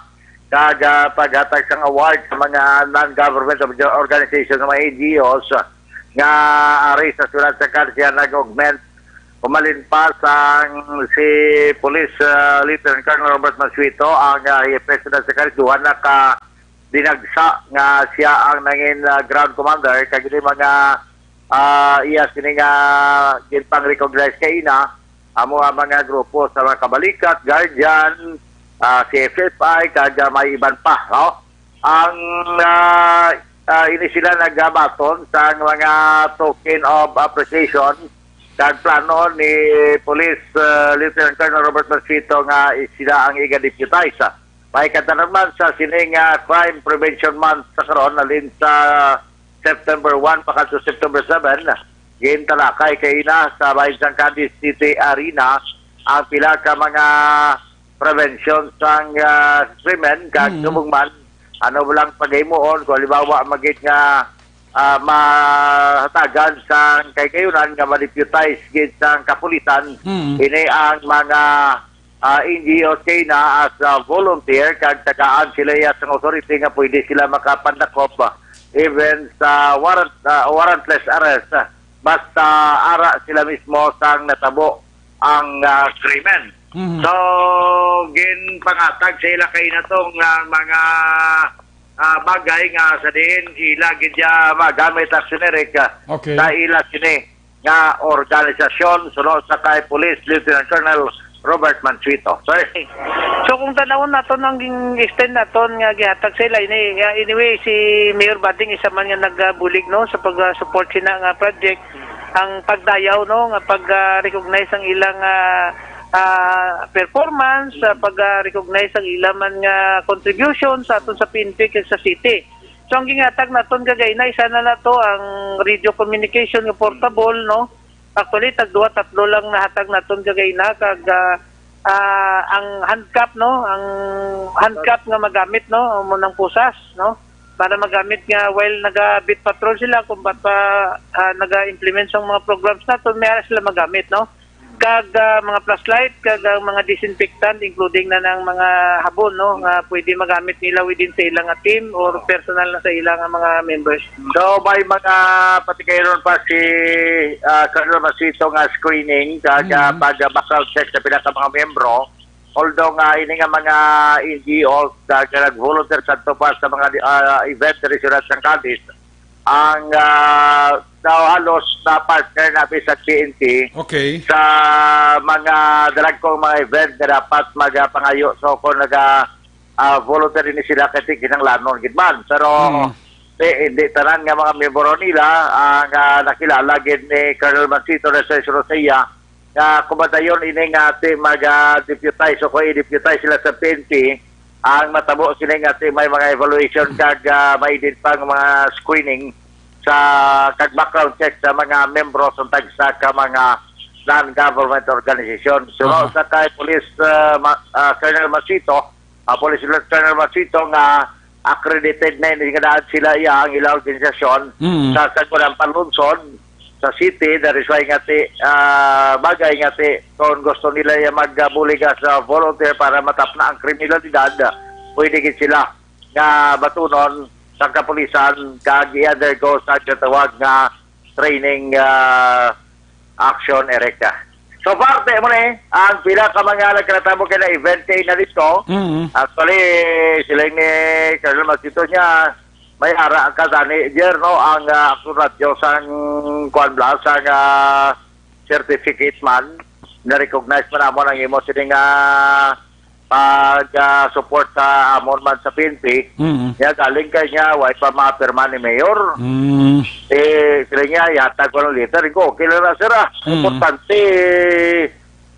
kag, ah, paghatag sang award sa mga non-government organization, sa mga N G Os nga ari sa siyudad sa Cadiz nag-augment. Umalin pa sang si Police, ah, Lieutenant Colonel Robert Maswito, ang, ah, hepe sa siyudad sa Cadiz, duha na ka dinagsa nga siya ang nangin, ah, ground commander, kag ini mga, ah, iya sini nga ginpang-recognize kay ina, amo ang mga grupo sa mga kabalikat, guardian, ah, C F F I, kag, ah, may iban pa, no? Ang, ah, ah, ini sila nagabaton sa mga token of appreciation kag plano ni Police, ah, Lieutenant Colonel Robert Masito nga sila ang iga-deputize. May katanan man sa sining, ah, Crime Prevention Month sa karon, halin sa September one pa kadto September seven, gintalakay kay ina sa bahin sang Cadiz City Arena ang pila ka mga prevention sang, ah, krimen kag Mm. subong man ano lang paghimuon kung halimbawa magit nga, ah, mahatagan sang kahigayunan nga ma-deputize gid sang kapulisan Mm. ini ang mga ah, N G Os kay na as a volunteer kag tagaan sila iya sang authority nga pwede sila makapandakop, ah, even sa warrant, ah, warrantless arrest, ah, basta ara sila mismo sang natabo ang, ah, krimen. Mhm. So, ginpangatag sa ila kay natong, ah, mga, ah, bagay nga sa diin ila gid ya magamit, Aksyon Eric, ah, Okay. sa ila sini nga organisasyon, suno sa kay Police Lieutenant Colonel Robert Mansueto. Sir. So, kung tanawon naton ang ging-, extend naton nga gihatag sa ila ini, ah, anyway, si Mayor Bading isa man nga nagabulig, no, sa pag-support sina nga project, ang pagdayaw, no, nga pag-recognize ang ilang, ah, ah, performance, ah, pag-recognize ang ilang man nga contribution sa aton sa P N P kag sa city. So, ang gingatag naton kagay na, isa na na to ang radio communication nga portable, no? Actually, tag duha, tatlo lang nahatag naton kagay na, kag, ah, ah, ang handcuff, no? Ang handcuff nga magamit, no? Amo nang pusas, no? Para magamit nga while naga-beat patrol sila, kung ba't pa, ah, naga-implement sa mga programs naton, may ara sila magamit, no? Kag, ah, mga flashlight, kag ang mga disinfectant, including na ng mga habon, no, nga pwede magamit nila within sa ilang nga team or personal na sa ilang nga mga members. So, may mga patikayon pa si, ah, Colonel Masito nga screening, kag, ah, Mm. pag, ah, background check sa pila ka mga miyembro, Although nga ini nga mga N G Os na, nga nag-volunteer sa tupa sa mga, ah, event diri sa Cadiz, ang, ah, daw halos na partner na sa P N P Okay. sa mga dalagkong mga event nga dapat magapangayo. So, kung naga, ah, volunteer ini sila, kay kinahanglanon gid man. Pero, Mm. eh, hindi tanan nga mga miyembro nila ang, ah, nakilala gid ni Colonel Mansito na sa Rosea, nga kumadayon ini nga ti mag-deputize o kung i-deputize sila sa P N P, ang matabo sini nga ti may mga evaluation kag, ah, may din pang mga screening sa, kag background check sa mga membro sa tagsa ka mga non-government organization. So, Aha. sa kay Police, ah, Ma-, ah, Colonel Masito, ah, Police Lieutenant Colonel Masito nga accredited na ini nga daan sila iya ang ilang organisasyon Mm. sa Sangguniang Panlungsod, sa city, that is why nga ti, ah, bagay nga ti, kung gusto nila iya magbulig as a volunteer para matapna ang kriminalidad, pwede gid sila nga batunon sa kapulisan kag i-undergo sa ginatawag nga training, ah, action, Eric. So, parte mo ni, ang pila ka mga nagkatabo kay na event kay na dito. Mm. Actually, sila ni Colonel Masito niya, may ara ang kasani, Jer, no? Ang, ah, Action Radyo sang kuan bla, sang, ah, certificate man. Na-recognize man amon ang imo sini nga pag, ah, support sa amon man sa P N P. Mm. Niya galing kay niya, way pa maapirma ni Mayor. Mm. Eh, sila niya, yatag ko ng letter. Ko, okay lang na, sir, ah. Mm. Importante,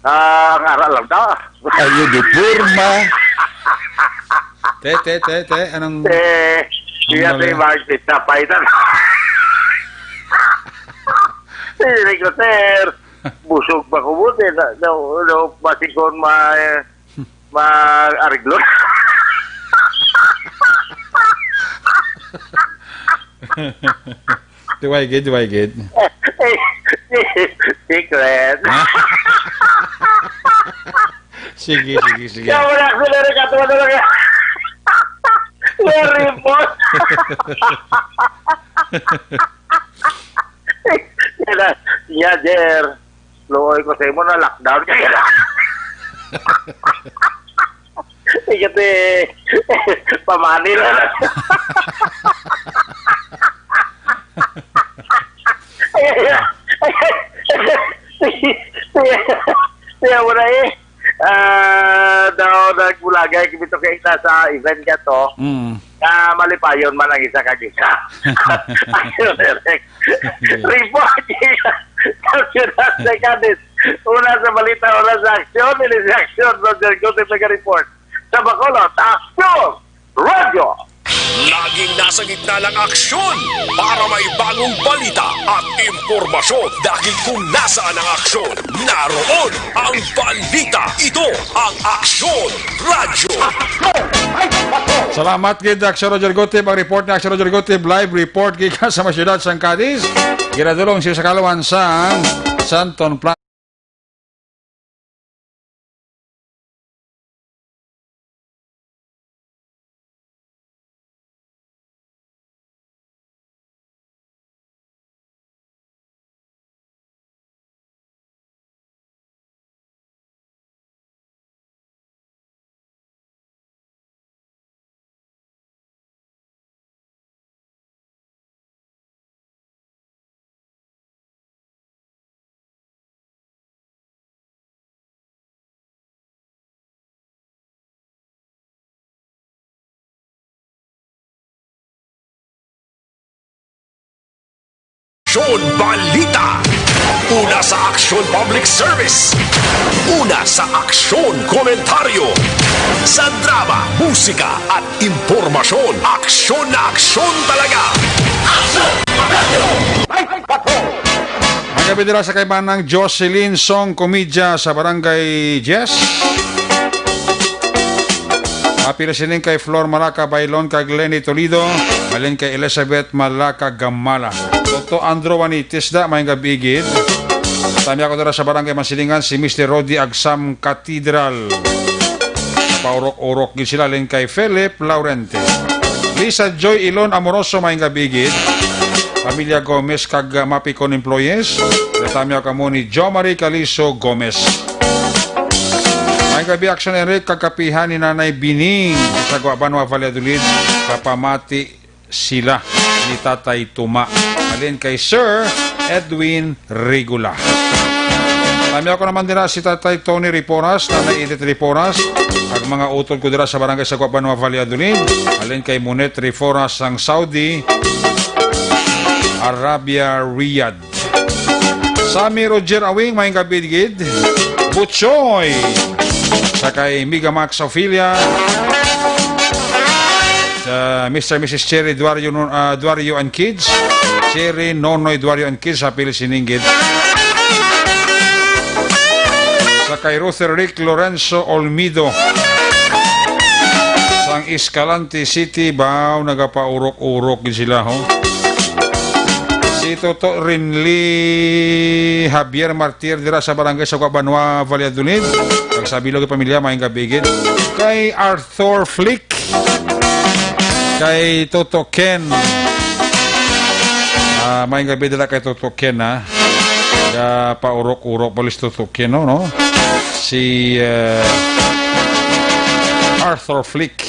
ah, ang aral lang da. Ay, uniforma. Te, te, te, te, anong Eh, ang siya mali? Sa ibang sita pa ito. Hindi ko, sir. Busog pa ko buti. Na, na, na, basi kung ma, ma-ariglo. Diway gid, diway gid. Secret. Ha? Sige, sige, sige. Kaya wala ko na rin katuwa na lang. Very much. Yan na. Yeah, Jer. Luoy ko sa imo na lockdown. Ikati, pamani na lang. Siya mo na eh. Ah, daw nagbulagay kami to kay sa event ka to. Mm. Nga malipayon man ang isa kag isa. Ayun, Eric. Report sa Siyudad sa Cadiz. Una sa balita, una sa aksyon, ini si Aksyon, Roger Gutierrez nag-report. Sa Bacolod, Aksyon Radyo. Laging nasa gitna ng aksyon para may bagong balita at impormasyon. Dahil kung nasaan ang aksyon, naroon ang balita. Ito ang Aksyon Radyo. Salamat gid, Aksyon Roger Gutib. Ang report ni Aksyon Roger Gutib, live report gikan sa mga siyudad sang Cadiz. Ginadulong siya sa kalawan sa Santon Plaza. Aksyon Balita. Una sa Aksyon Public Service. Una sa Aksyon Komentaryo. Sa drama, musika, at impormasyon. Aksyon na aksyon talaga. Aksyon! Aksyon! Ang gabi nila sa kaibahan ng Jocelyn Song Comedya sa Barangay Jess. Apil sining kay Flor Malaka Bailon kag Lenny Toledo, halin kay Elizabeth Malaka Gamala. Toto Andro Wanitis da, may gabi gid. Tami ako dira sa Barangay Masilingan, si Mister Rodi Agsam Cathedral. Paurok-urok gid sila, halin kay Philip Laurente. Lisa Joy Ilon Amoroso, may gabi gid. Pamilya Gomez kag, uh, Mapicon employees. Tami ako kamo ni Jo Marie Caliso Gomez. Maayong gabi, Action Eric, kag kapihan ni Nanay Bining sa Guabanwa, Valladolid. Kapamati sila ni Tatay Tuma. Halin kay Sir Edwin Regula. Kami ako naman dira si Tatay Tony Riporas, Nanay Edith Riporas, ang mga utod ko dira sa barangay sa Guabanwa, Valladolid. Halin kay Munet Riporas sang Saudi Arabia, Riyadh. Sammy Roger Awing, maayong gabi gid. Butchoy. Sa kay Mega Max Ophelia. Sa Mister Missus Cherry Duario, ah, Duario and Kids. Cherry Nonoy Duario and Kids, happy listening gid. Sa kay Ruth Rick Lorenzo Olmido. Sang Escalante City, baw, nagapaurok-urok gid sila, ho. Si Toto Rinli Javier Martir dira sa barangay sa Guabanwa, Valladolid. Kag sa bilog nga pamilya, maayong gabi gid. Kay Arthur Flick. Kay Toto Ken. Ah, maayong gabi dira kay Toto Ken, ha. Gapaurok-urok pa lis Toto Ken, no, no? Si, eh, Arthur Flick.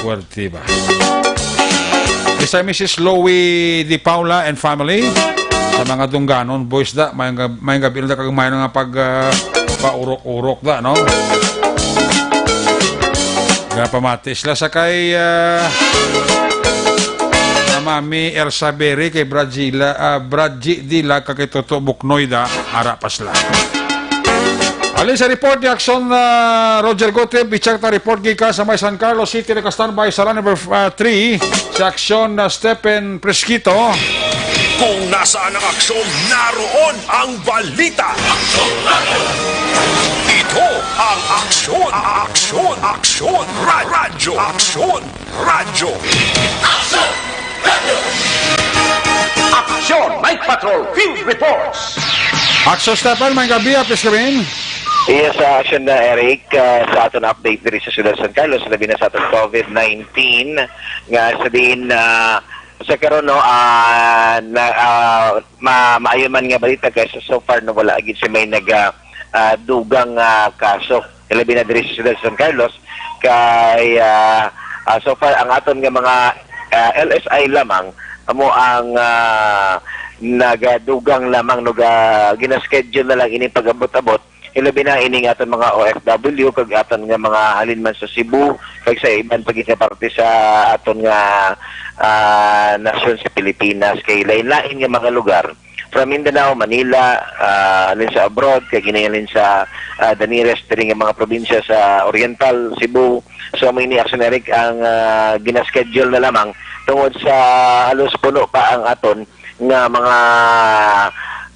Fuerte ba? Kay Missus Louie Di Paula and family. Sa mga Dungganon boys da, maayong gab-, maayong gabi na kag maayong nga pag, ah, paurok-urok da, no? Gapamati sila sa kay, ah, na Mami Elsa Berry, kay Brad Gila, ah, Brad G Dila, kag kay Toto Buknoy da, ara pa sila. Halin sa report ni Action, ah, Roger Gutib, i-check ta report gikan sa may San Carlos City, naka-standby sa line number, ah, three, si Action, ah, Stephen Presquito. Kung nasaan ang aksyon, naroon ang balita. Ito ang Aksyon, Aksyon, Aksyon, Ra-, Radyo, Aksyon, Radyo. Aksyon! Night Patrol Field Reports! Action Stefan, maayong gabi, Apis Kamin. Yes, sa action na, Eric, ah, sa aton update diri sa Siyudad San Carlos, labi na sa aton COVID nineteen, nga sa din, ah, sa karon, no, ah, na, ah, ma-, maayo man nga balita, kay so, so far, no, wala gid si may nag, ah, ah, dugang, ah, kaso. Labi na diri sa Siyudad sa San Carlos, kay, ah, ah, so far, ang aton nga mga, ah, L S I lamang amo ang, ah, nagadugang lamang, no, ga-, gina-schedule na lang ining pag-abot-abot, ilabi na ining aton mga O F W kag aton nga mga halin man sa Cebu kag sa iban pa gid nga parte sa aton nga, ah, nasyon sa Pilipinas, kay lain-lain nga mga lugar, from Mindanao, Manila, ah, halin sa abroad, kag ini halin sa, ah, the nearest diri nga mga probinsya sa Oriental, Cebu. So, amo ini, Action Eric, ang, ah, gina-schedule na lamang tungod sa halos puno pa ang aton nga mga, ah,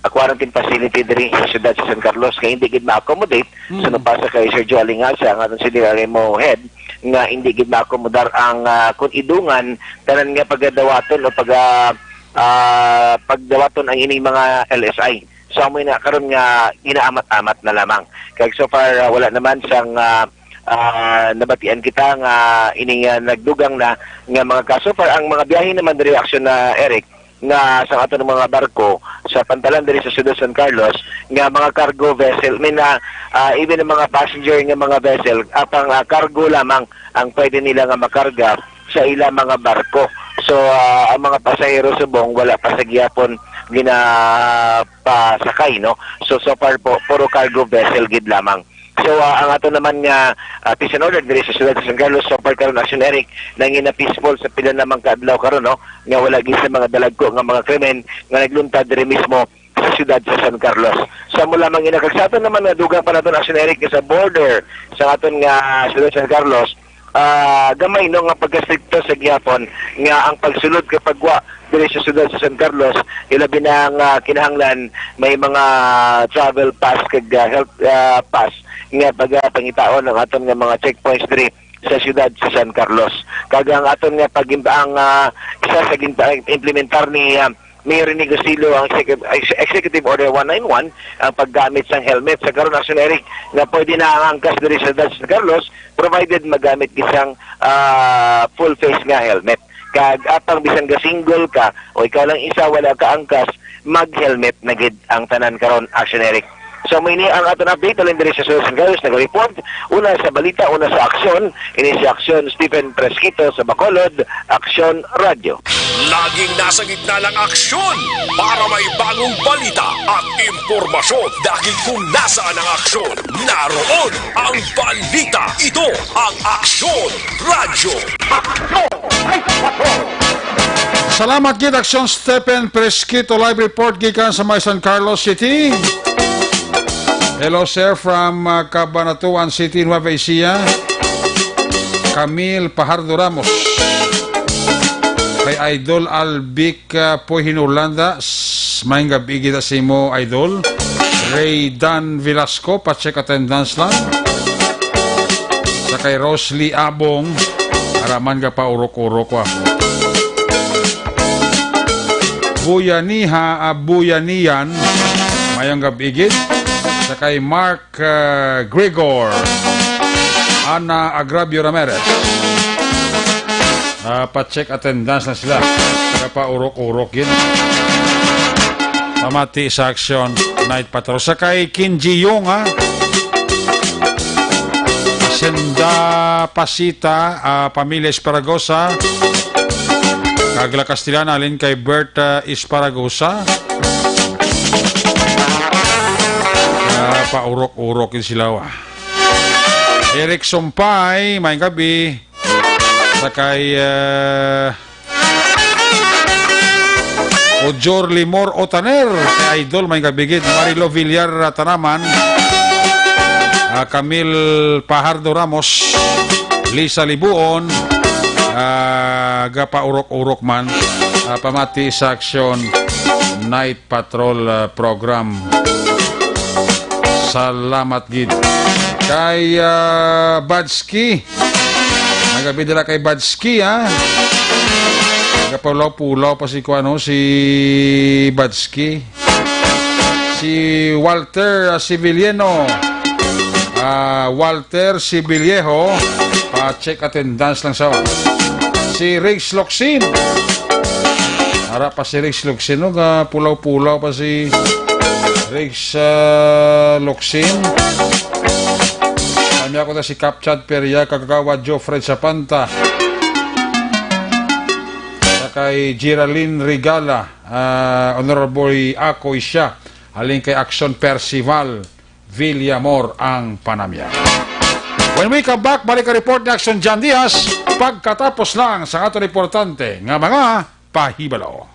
quarantine facility diri sa siyudad sa San Carlos nga hindi gid ma-accommodate. Mm. Sa nabasa kay Sergio Alingasa, ang aton City R M O head, nga hindi gid ma-accommodar ang, ah, kung idungan tanan nga pagadawaton o pag, ah, ah, pagdawaton ang ining mga L S I. So, amo na karon nga ginaamat-amat na lamang. Kag so far, ah, wala naman sang, ah, ah, nabatian kita nga ining, ah, nagdugang na nga mga kaso. So far, ang mga biyahe naman diri, Action na, Eric, nga sa aton mga barko sa pantalan diri sa Siyudad San Carlos nga mga cargo vessel, I mean, ah, ah, even ang mga passenger nga mga vessel, apang, ah, cargo lamang ang pwede nila nga makarga sa ila mga barko. So, ah, ang mga pasahero subong wala pa sa gihapon ginapasakay, no? So, so far po, puro cargo vessel gid lamang. So, ah, ang ato naman nga, ah, peace and order diri sa siyudad sa San Carlos, so far karon, Action Eric, nangina peaceful sa pila namang kaadlaw karon, no? Nga wala gid sa mga dalagko nga mga krimen nga nagluntad diri mismo sa siyudad sa San Carlos. Sa mula mangina kag sa aton naman nga dugang pa naton, Action Eric, sa border sa aton nga siyudad sa San Carlos, ah, gamay, no, nga pagkastrikto sa gihapon nga ang pagsulod kag pagwa diri sa siyudad sa San Carlos, ilabi na nga kinahanglan may mga travel pass kag, ah, health, ah, pass nga pagapangitaon ang aton nga mga checkpoints diri sa siyudad sa San Carlos. Kag ang aton nga pag-, ang, ah, isa sa ginpa-, implementar ni, ah, Mayor Rene Gusilo, ang Exec-, Ex-, Executive Order one nine one, ang paggamit sang helmet. Sa karon, Action Eric, nga pwede na ang angkas diri sa siyudad sa San Carlos, provided magamit gid sang, ah, full face nga helmet. Kag apang bisan ga single ka o ikaw lang isa, wala ka angkas, mag-helmet na gid ang tanan karon, Action Eric. So, mao ini ang aton update. Halin diri si Sir Singayos, nag-report. Una sa balita, una sa aksyon. Ini si Aksyon Stephen Presquito sa Bacolod, Aksyon Radyo. Laging nasa gitna ng aksyon para may bagong balita at impormasyon. Dahil kung nasaan ang aksyon, naroon ang balita. Ito ang Aksyon Radyo. Salamat gid, Aksyon Stephen Presquito. Live report gikan sa may San Carlos City. Hello, sir, from, uh, Cabanatuan City, Nueva Ecija. Camille Pajardo Ramos. Kay Idol Albic, uh, Puy Hinulanda. S-, maayong gabi gid sa imo, Idol. Ray Dan Velasco, pa-check attendance lang. Sa kay Rosely Abong, ara man ka pa urok-urok, wa. Buyaniha, ah, Buyanian, maayong gabi gid. Sa kay Mark, ah, Gregor, Ana Agravio Ramirez. Ah, pa-check attendance na sila. Kaya pa urok-urok gid. Pamati sa Aksyon Night Patrol. Sa kay Kim Ji Young, ha? Hacienda Pasita, ah, Pamilya Esparagosa. Kag La Castellana, halin kay Bert, ah, Esparagosa. Ah, paurok-urok gid sila, wa. Eric Sumpay, maayong gabi. Sa kay, ah, Ojor Limor Otaner, kay Idol, maayong gabi gid. Marilo Villar, ah, Tanaman, ah, Camille Pajardo Ramos, Lisa Libuon, ah, gapaurok-urok man, ah, pamati sa Aksyon Night Patrol, ah, Program. Salamat gid. Kay, ah, Badsky, maayong gabi dira kay Badsky, ha? Nagapulaw-pulaw pa si kuan, no, si Badsky. Si Walter, ah, Civiliano. Ah, Walter Civillejo, pa-check attendance lang sa. Si Riggs Locsin. Ara pa si Riggs Locsin, no? Gapulaw-pulaw pa si Riggs, ah, Locsin. Kami ako na si Kap Chad Peria, kag Kagawad Geoffrey Sapanta. Sa kay Geraldine Regala, ah, Honorable Ako Isya, halin kay Aksyon Percival Villamor ang panamya. When we come back, balik ang report ni Aksyon Jan Diaz pagkatapos lang sa aton importante nga mga pahibalo.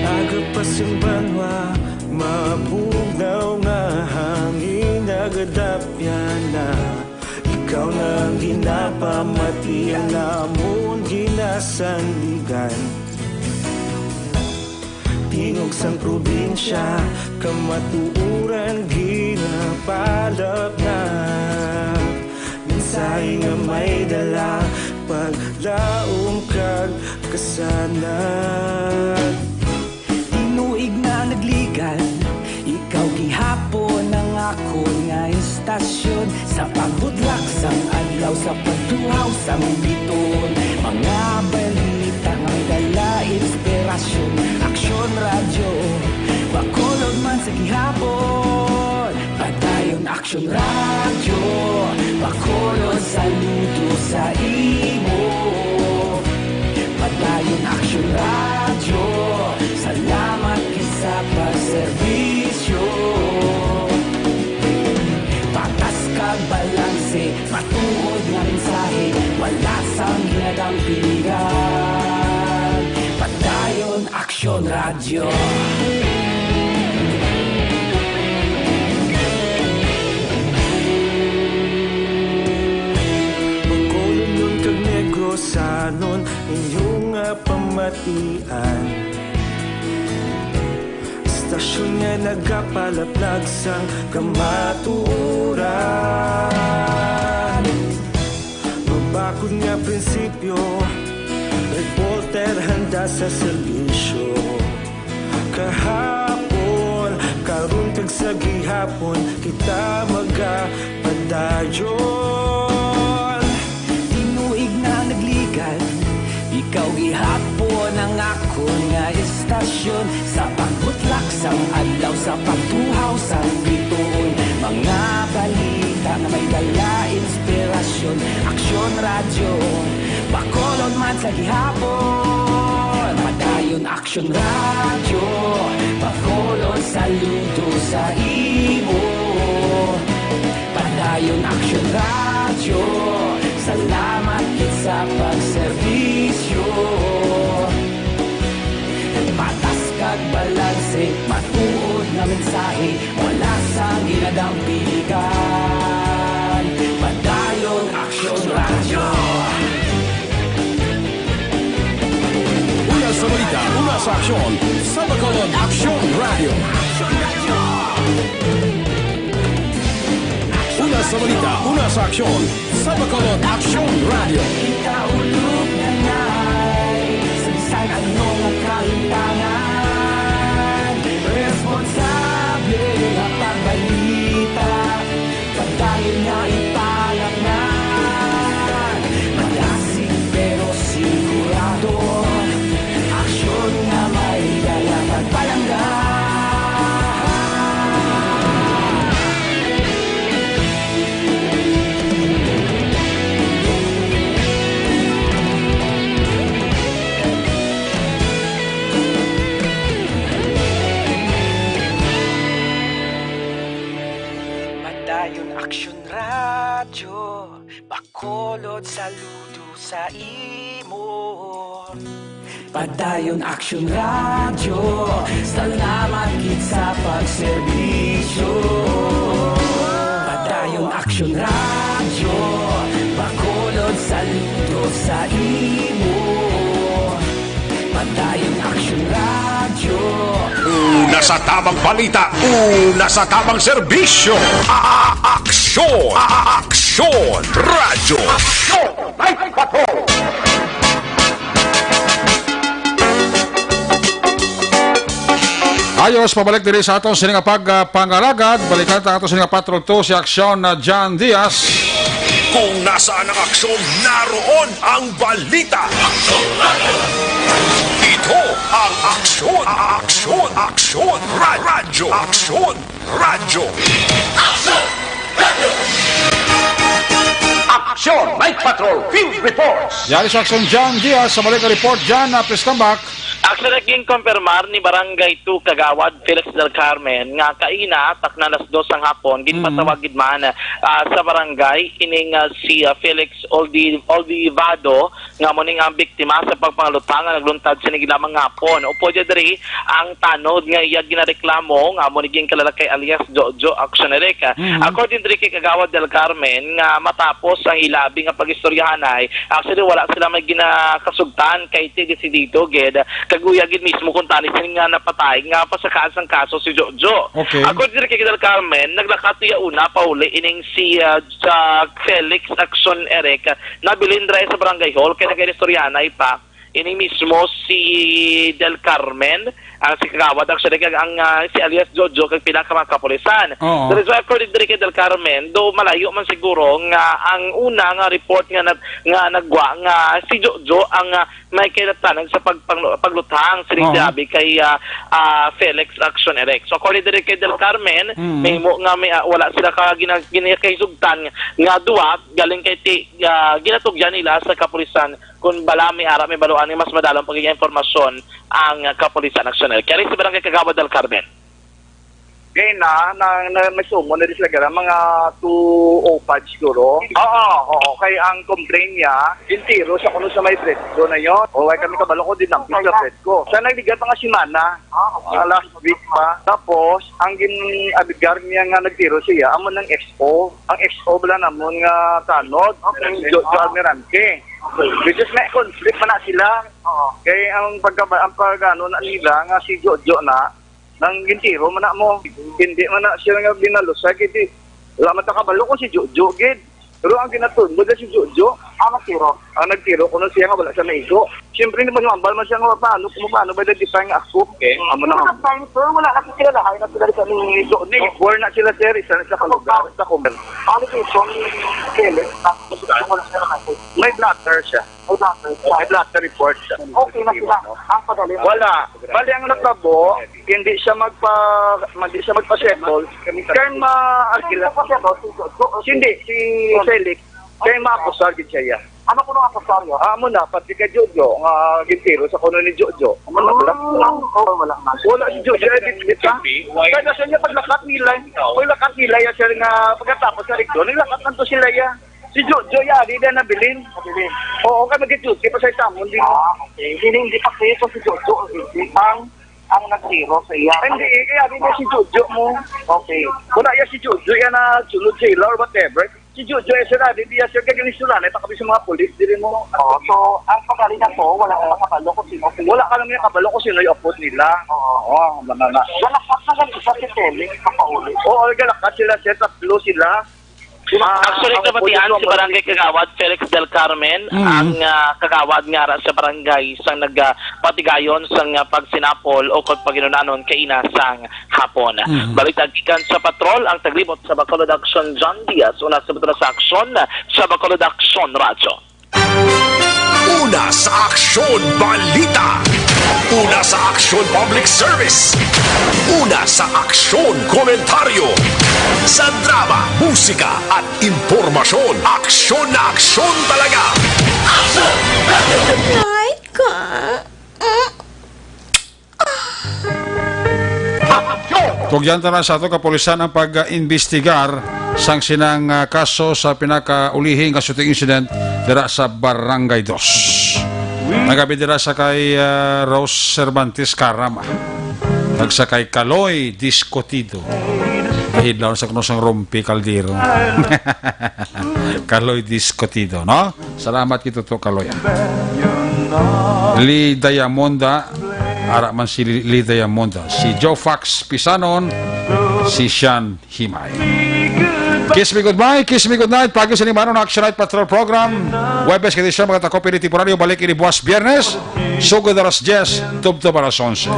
Aga pa sing banwa, mabugnaw nga hangin nagadapyan na. Ikaw na ang ginapamati, ang amon ginasandigan. Tingog sang probinsya, kamatuoran ginapalapnap. Mensahe nga may dala, paglaom kag kasanag. Tinuig na nagligan, ikaw gihapon ang akon nga istasyon. Sa pagbudlak sang adlaw, sa pagtuhaw sang biton, mga balita nga dala inspirasyon. Aksyon Radyo, Bacolod man sa gihapon. Padayon Aksyon Radyo, Bacolod, saludo sa imo. Padayon Aksyon Radyo, salamat gid sa pagserbisyo. Patas kag balanse, matuod nga mensahe, wala sang ginadampingan. Padayon Aksyon Radyo. Bacolodnon kag Negrosanon, inyo nga pamatian. Istasyon nga nagapalaplag sang kamatuoran. Mabakod nga prinsipyo, reporter handa sa serbisyo. Kahapon, karon kag sa gihapon, kita magapadayon. Tinuig na nagligad, ikaw gihapon ang akon nga estasyon. Sa pagbutlak sang adlaw, sa pagtuhaw sang bituon, mga balita nga may dala inspirasyon. Aksyon Radyo, Bacolod man sa gihapon. Padayon Aksyon Radyo, Bacolod, saludo sa imo. Padayon Aksyon Radyo, salamat gid sa pagserbisyo. Patas kag balanse, matuod nga mensahe, wala sang ginadampiligan. Padayon Aksyon Radyo. Una sa balita, una sa aksyon, sa Bacolod Aksyon Radyo. Una sa balita, una sa aksyon, sa Bacolod Aksyon Radyo. Kita ulog na ngay, sa bisan ano nga kalimtangan, responsable nga pagbalita. Padayon nga ipalangnan, malasig pero sigurado. Aksyon nga may dala pagpalangga. Padayon Aksyon Radyo, Bacolod, saludo sa imo. Padayon Aksyon Radyo, salamat gid sa pagserbisyo. Padayon Aksyon Radyo, Bacolod, saludo sa imo. Padayon Aksyon Radyo. Una sa tamang balita, una sa tamang serbisyo. A-, a-, aksyon, a-, a-, aksyon, radyo. Aksyon, Night Patrol. Ayos, pabalik diri sa aton sini nga pag, ah, pangalagad. Balikan ta ato sini nga Patrol two, si Aksyon na John Diaz. Kung nasaan ang aksyon, naroon ang balita. Ito ang Aksyon, Aksyon, Aksyon, Ra-, Radyo, Aksyon, Radyo. Aksyon Night Patrol Field Reports. Yari sa Aksyon John Diaz, sa balik nga report dyan, na please come back. Actually, ginkonfirmar ni Barangay two Kagawad Felix Del Carmen nga kaina, takna alas dos sang hapon, Mm. ginpatawag gid man, ah, sa barangay ining, ah, si, ah, Felix Oldi-, Oldivado, nga amo ni nga ang biktima sa pagpangalutang nga nagluntad sini lamang nga hapon. Upod diri ang tanod nga iya ginareklamo nga amo ni ginkalalakay alias Jojo Actioneric. Mm. According diri kay Kagawad Del Carmen, nga matapos ang ilabi nga pag-istoryahanay, actually, wala sila may ginakasugtan kay ti desidido gid, kag uyag gid mismo kung tani sini nga napatay nga pasakaan sang kaso si Jojo. Okay. According diri kay Del Carmen, naglakat iya una pauli ining si, ah, sa Felix Action Eric, nabilin diri sa barangay hall kay nagainistoryahanay pa ini mismo si Del Carmen, ang si Kagawad, actually, kag ang, ah, si alias Jojo, kag pila ka mga kapulisan. Oo. The result, according diri kay Del Carmen, do malayo man siguro nga ang una nga report nga nag-, nga nagwa nga si Jojo ang, ah, may kinatanan sa pagpang-, pagluthang sini Oo. grabe kay, ah, ah, Felix Action Eric. So, according diri kay Del Carmen, Mm. mahimo nga may, ah, wala sila ka gina-, ginakahigugtan nga duwa galing kay ti-, ah, ginatugyan nila sa kapulisan. Kung bala may ara, may baluan nga mas madalom pag-iya impormasyon ang, ah, kapulisan, Action Eric. Kaya rin sa barangay Kagawad Del Carmen. Gay na, na, na may sumo na rin sila gara, mga two oh five siguro. Oo, oo. Kay ang complaint niya, gintiro sa kuno sa may Bredco na yon. O, ay kami kabalo ko, din ang sa Bredco. Sa nagligat mga simana, ah, last week pa. Tapos, ang gin-, alegar niya nga nagtiro siya, amo ng X O. Ang X O bala namon nga tanod, Okay. Jojo Almirante. Which is may conflict man na sila. Oo. Kay ang pagkaba-, ang pag-ano na nila nga si Jojo na, nang gintiro man na mo. Hindi man na siya nga binalusay, kay di, wala man ta kabalo kung si Jojo, gid. Pero ang ginatulmod na si Jojo, Ah, nagtiro. Ah, nagtiro. Kuno siya nga wala siya maigo. Siyempre, hindi mo hambal man siya nga paano, kung paano ba nag-define nga ako? Okay. Amo na. Wala na, sir. Wala na sila, lahay na sila sa ni Jojo. Neighbor na sila, sir. Isa na sila kalugar. Sa kumer. Ano yung song ni Kelly? Tapos, wala sila na. May blotter siya. May blotter siya. May blotter report siya. Okay na sila. Ang padali. Wala. Bali, ang natabo, hindi siya magpa-, hindi siya magpa-settle. Kaya ma-, Ano yung pa siya, boss? Si Jojo o si Hindi, si Felix. Kaya maakusar gid siya. Ano kuno ang akusar niya? Ah, amo na, pati kay Jojo, nga gintiro sa kuno ni Jojo. Amo na, wala. Ah, oo, wala na. Wala si Jojo, eh, bit-, bit-, ha? Kaya sa niya paglakat nila, paglakat nila, ya, sir, nga pagkatapos sa Rigdo, naglakat man to sila, ya. Si Jojo, ya, di na nabilin. Nabilin. Oo, kaya mag-duty pa sa Samon, di. Ah, okay. Hindi, hindi pa kayo si Jojo, ang, ang nagtiro sa iya. Hindi, kaya di na si Jojo mo. Okay. Wala ya si Jojo, ya na sunod sa ila or whatever. Si Jojo, eh, sir, ah, di, di, sir, kaya yung istorya na, ito kami sa mga pulis, diri mo. Oh, so, ang pagkali na to, wala akong makabalo kung sino. Wala ka naman yung kabalo kung sino yung apod nila. Oo. Oh, mga nga. Wala pa sa ganito sa si Felix, papauli. Oo, galakat sila, sir, tatlo sila. Ah, Actually, ang nabatian pulis si Barangay Kagawad Felix Del Carmen, Mm. ang, ah, kagawad nga ara sa barangay sang nagpatigayon sang, ah, pagsinapol o kag paginunanon kaina sang hapon. Mm. Balita gikan sa patrol, ang taglibot sa Bacolod Action, John Diaz, una sa buto na sa aksyon sa Bacolod Action Radyo. Una sa Aksyon Balita. Una sa Aksyon Public Service. Una sa Aksyon Komentaryo. Sa drama, musika, at impormasyon, aksyon na aksyon talaga. Night ka. Tugyan ta na sa ato kapulisan ang pag-imbestigar sang sinang, ah, kaso sa pinakaulihi nga shooting incident dira sa Barangay Dos. Nagabi dira sa kay, ah, Rose Cervantes Carama. Nagsa kay Kaloy Discutido. Ahidlaw sa kuno sang Rompi Caldero. Kaloy Discutido, no? Salamat kito to, Kaloy. Lee Diamonda, ara man si Lee Diamonda, si Joe Fax Pisanon, si Sean Himay. Kiss me goodbye, kiss me goodnight. Pagi sa ni Mano na Action Night Patrol Program. Webes kay edisyon, mga takop ini temporaryo, balik ini buwas Biyernes. Sugod alas diyes, tubtob alas onse.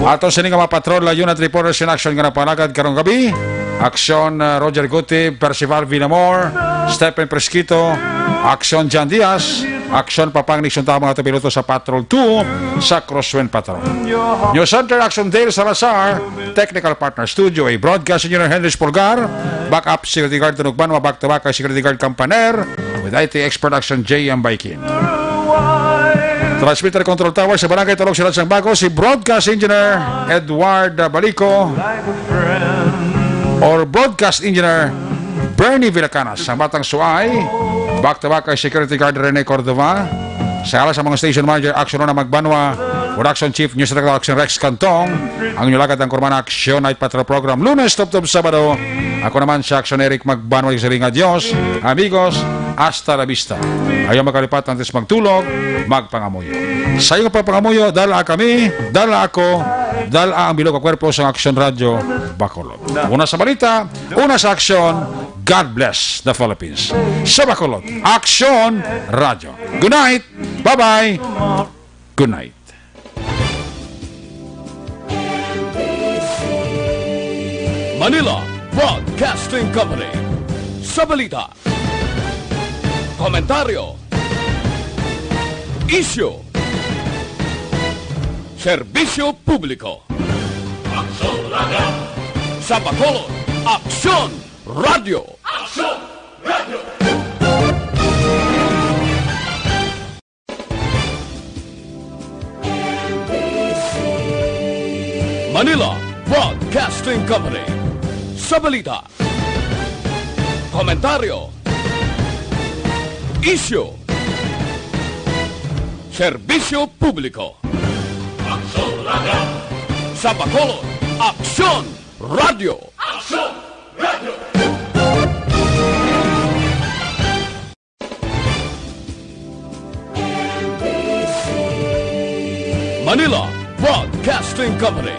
Ato sini nga mga patrol, unit reporters in action nga napanagad karong gabi. Aksyon, uh, Roger Guti, Percival Villamor, Stephen Presquito, Aksyon John Diaz, Aksyon Papang Nixon, tama nga piloto sa Patrol two sa Crosswind Patrol. News Center, Aksyon Dale Salazar, technical partner studio A, broadcast engineer Henry Pulgar, backup security guard Tunugban, back to back kay security guard Campaner, with I T expert Aksyon J M Baikin. Transmitter Control Tower sa Barangay Tulog, Siyudad sang Bago, si Broadcast Engineer Edward Balico or Broadcast Engineer Bernie Villacanas. Sa Batang Suay, back to back kay Security Guard Rene Cordova. Sa alas sa mga station manager, Action Una Magbanwa, Production Chief, News Director Action Rex Cantong, ang inyong lagad ang Kurman Action Night Patrol Program, Lunes tubtob Sabado. Ako naman si Action Eric Magbanwa, sa ring adios, amigos, hasta la vista. Ayaw makalipat antes magtulog, magpangamuyo. Sa iyong pagpangamuyo, dala kami, dala ako, dala ang bilog nga kwerpo sa Action Radio Bacolod. Una sa balita, una sa aksyon, God bless the Philippines. Sa Bacolod, Action Radio. Good night. Bye-bye. Good night. Manila Broadcasting Company. Sa balita, komentaryo, isyu, serbisyo publiko. Aksyon Radio. Sa Bacolod, Aksyon Radio. Aksyon Radio. Manila Broadcasting Company. Sa balita, komentaryo, isyu, serbisyo publiko. Aksyon Radio. Sa Bacolod, Aksyon Radio. Aksyon Radio. Manila Broadcasting Company.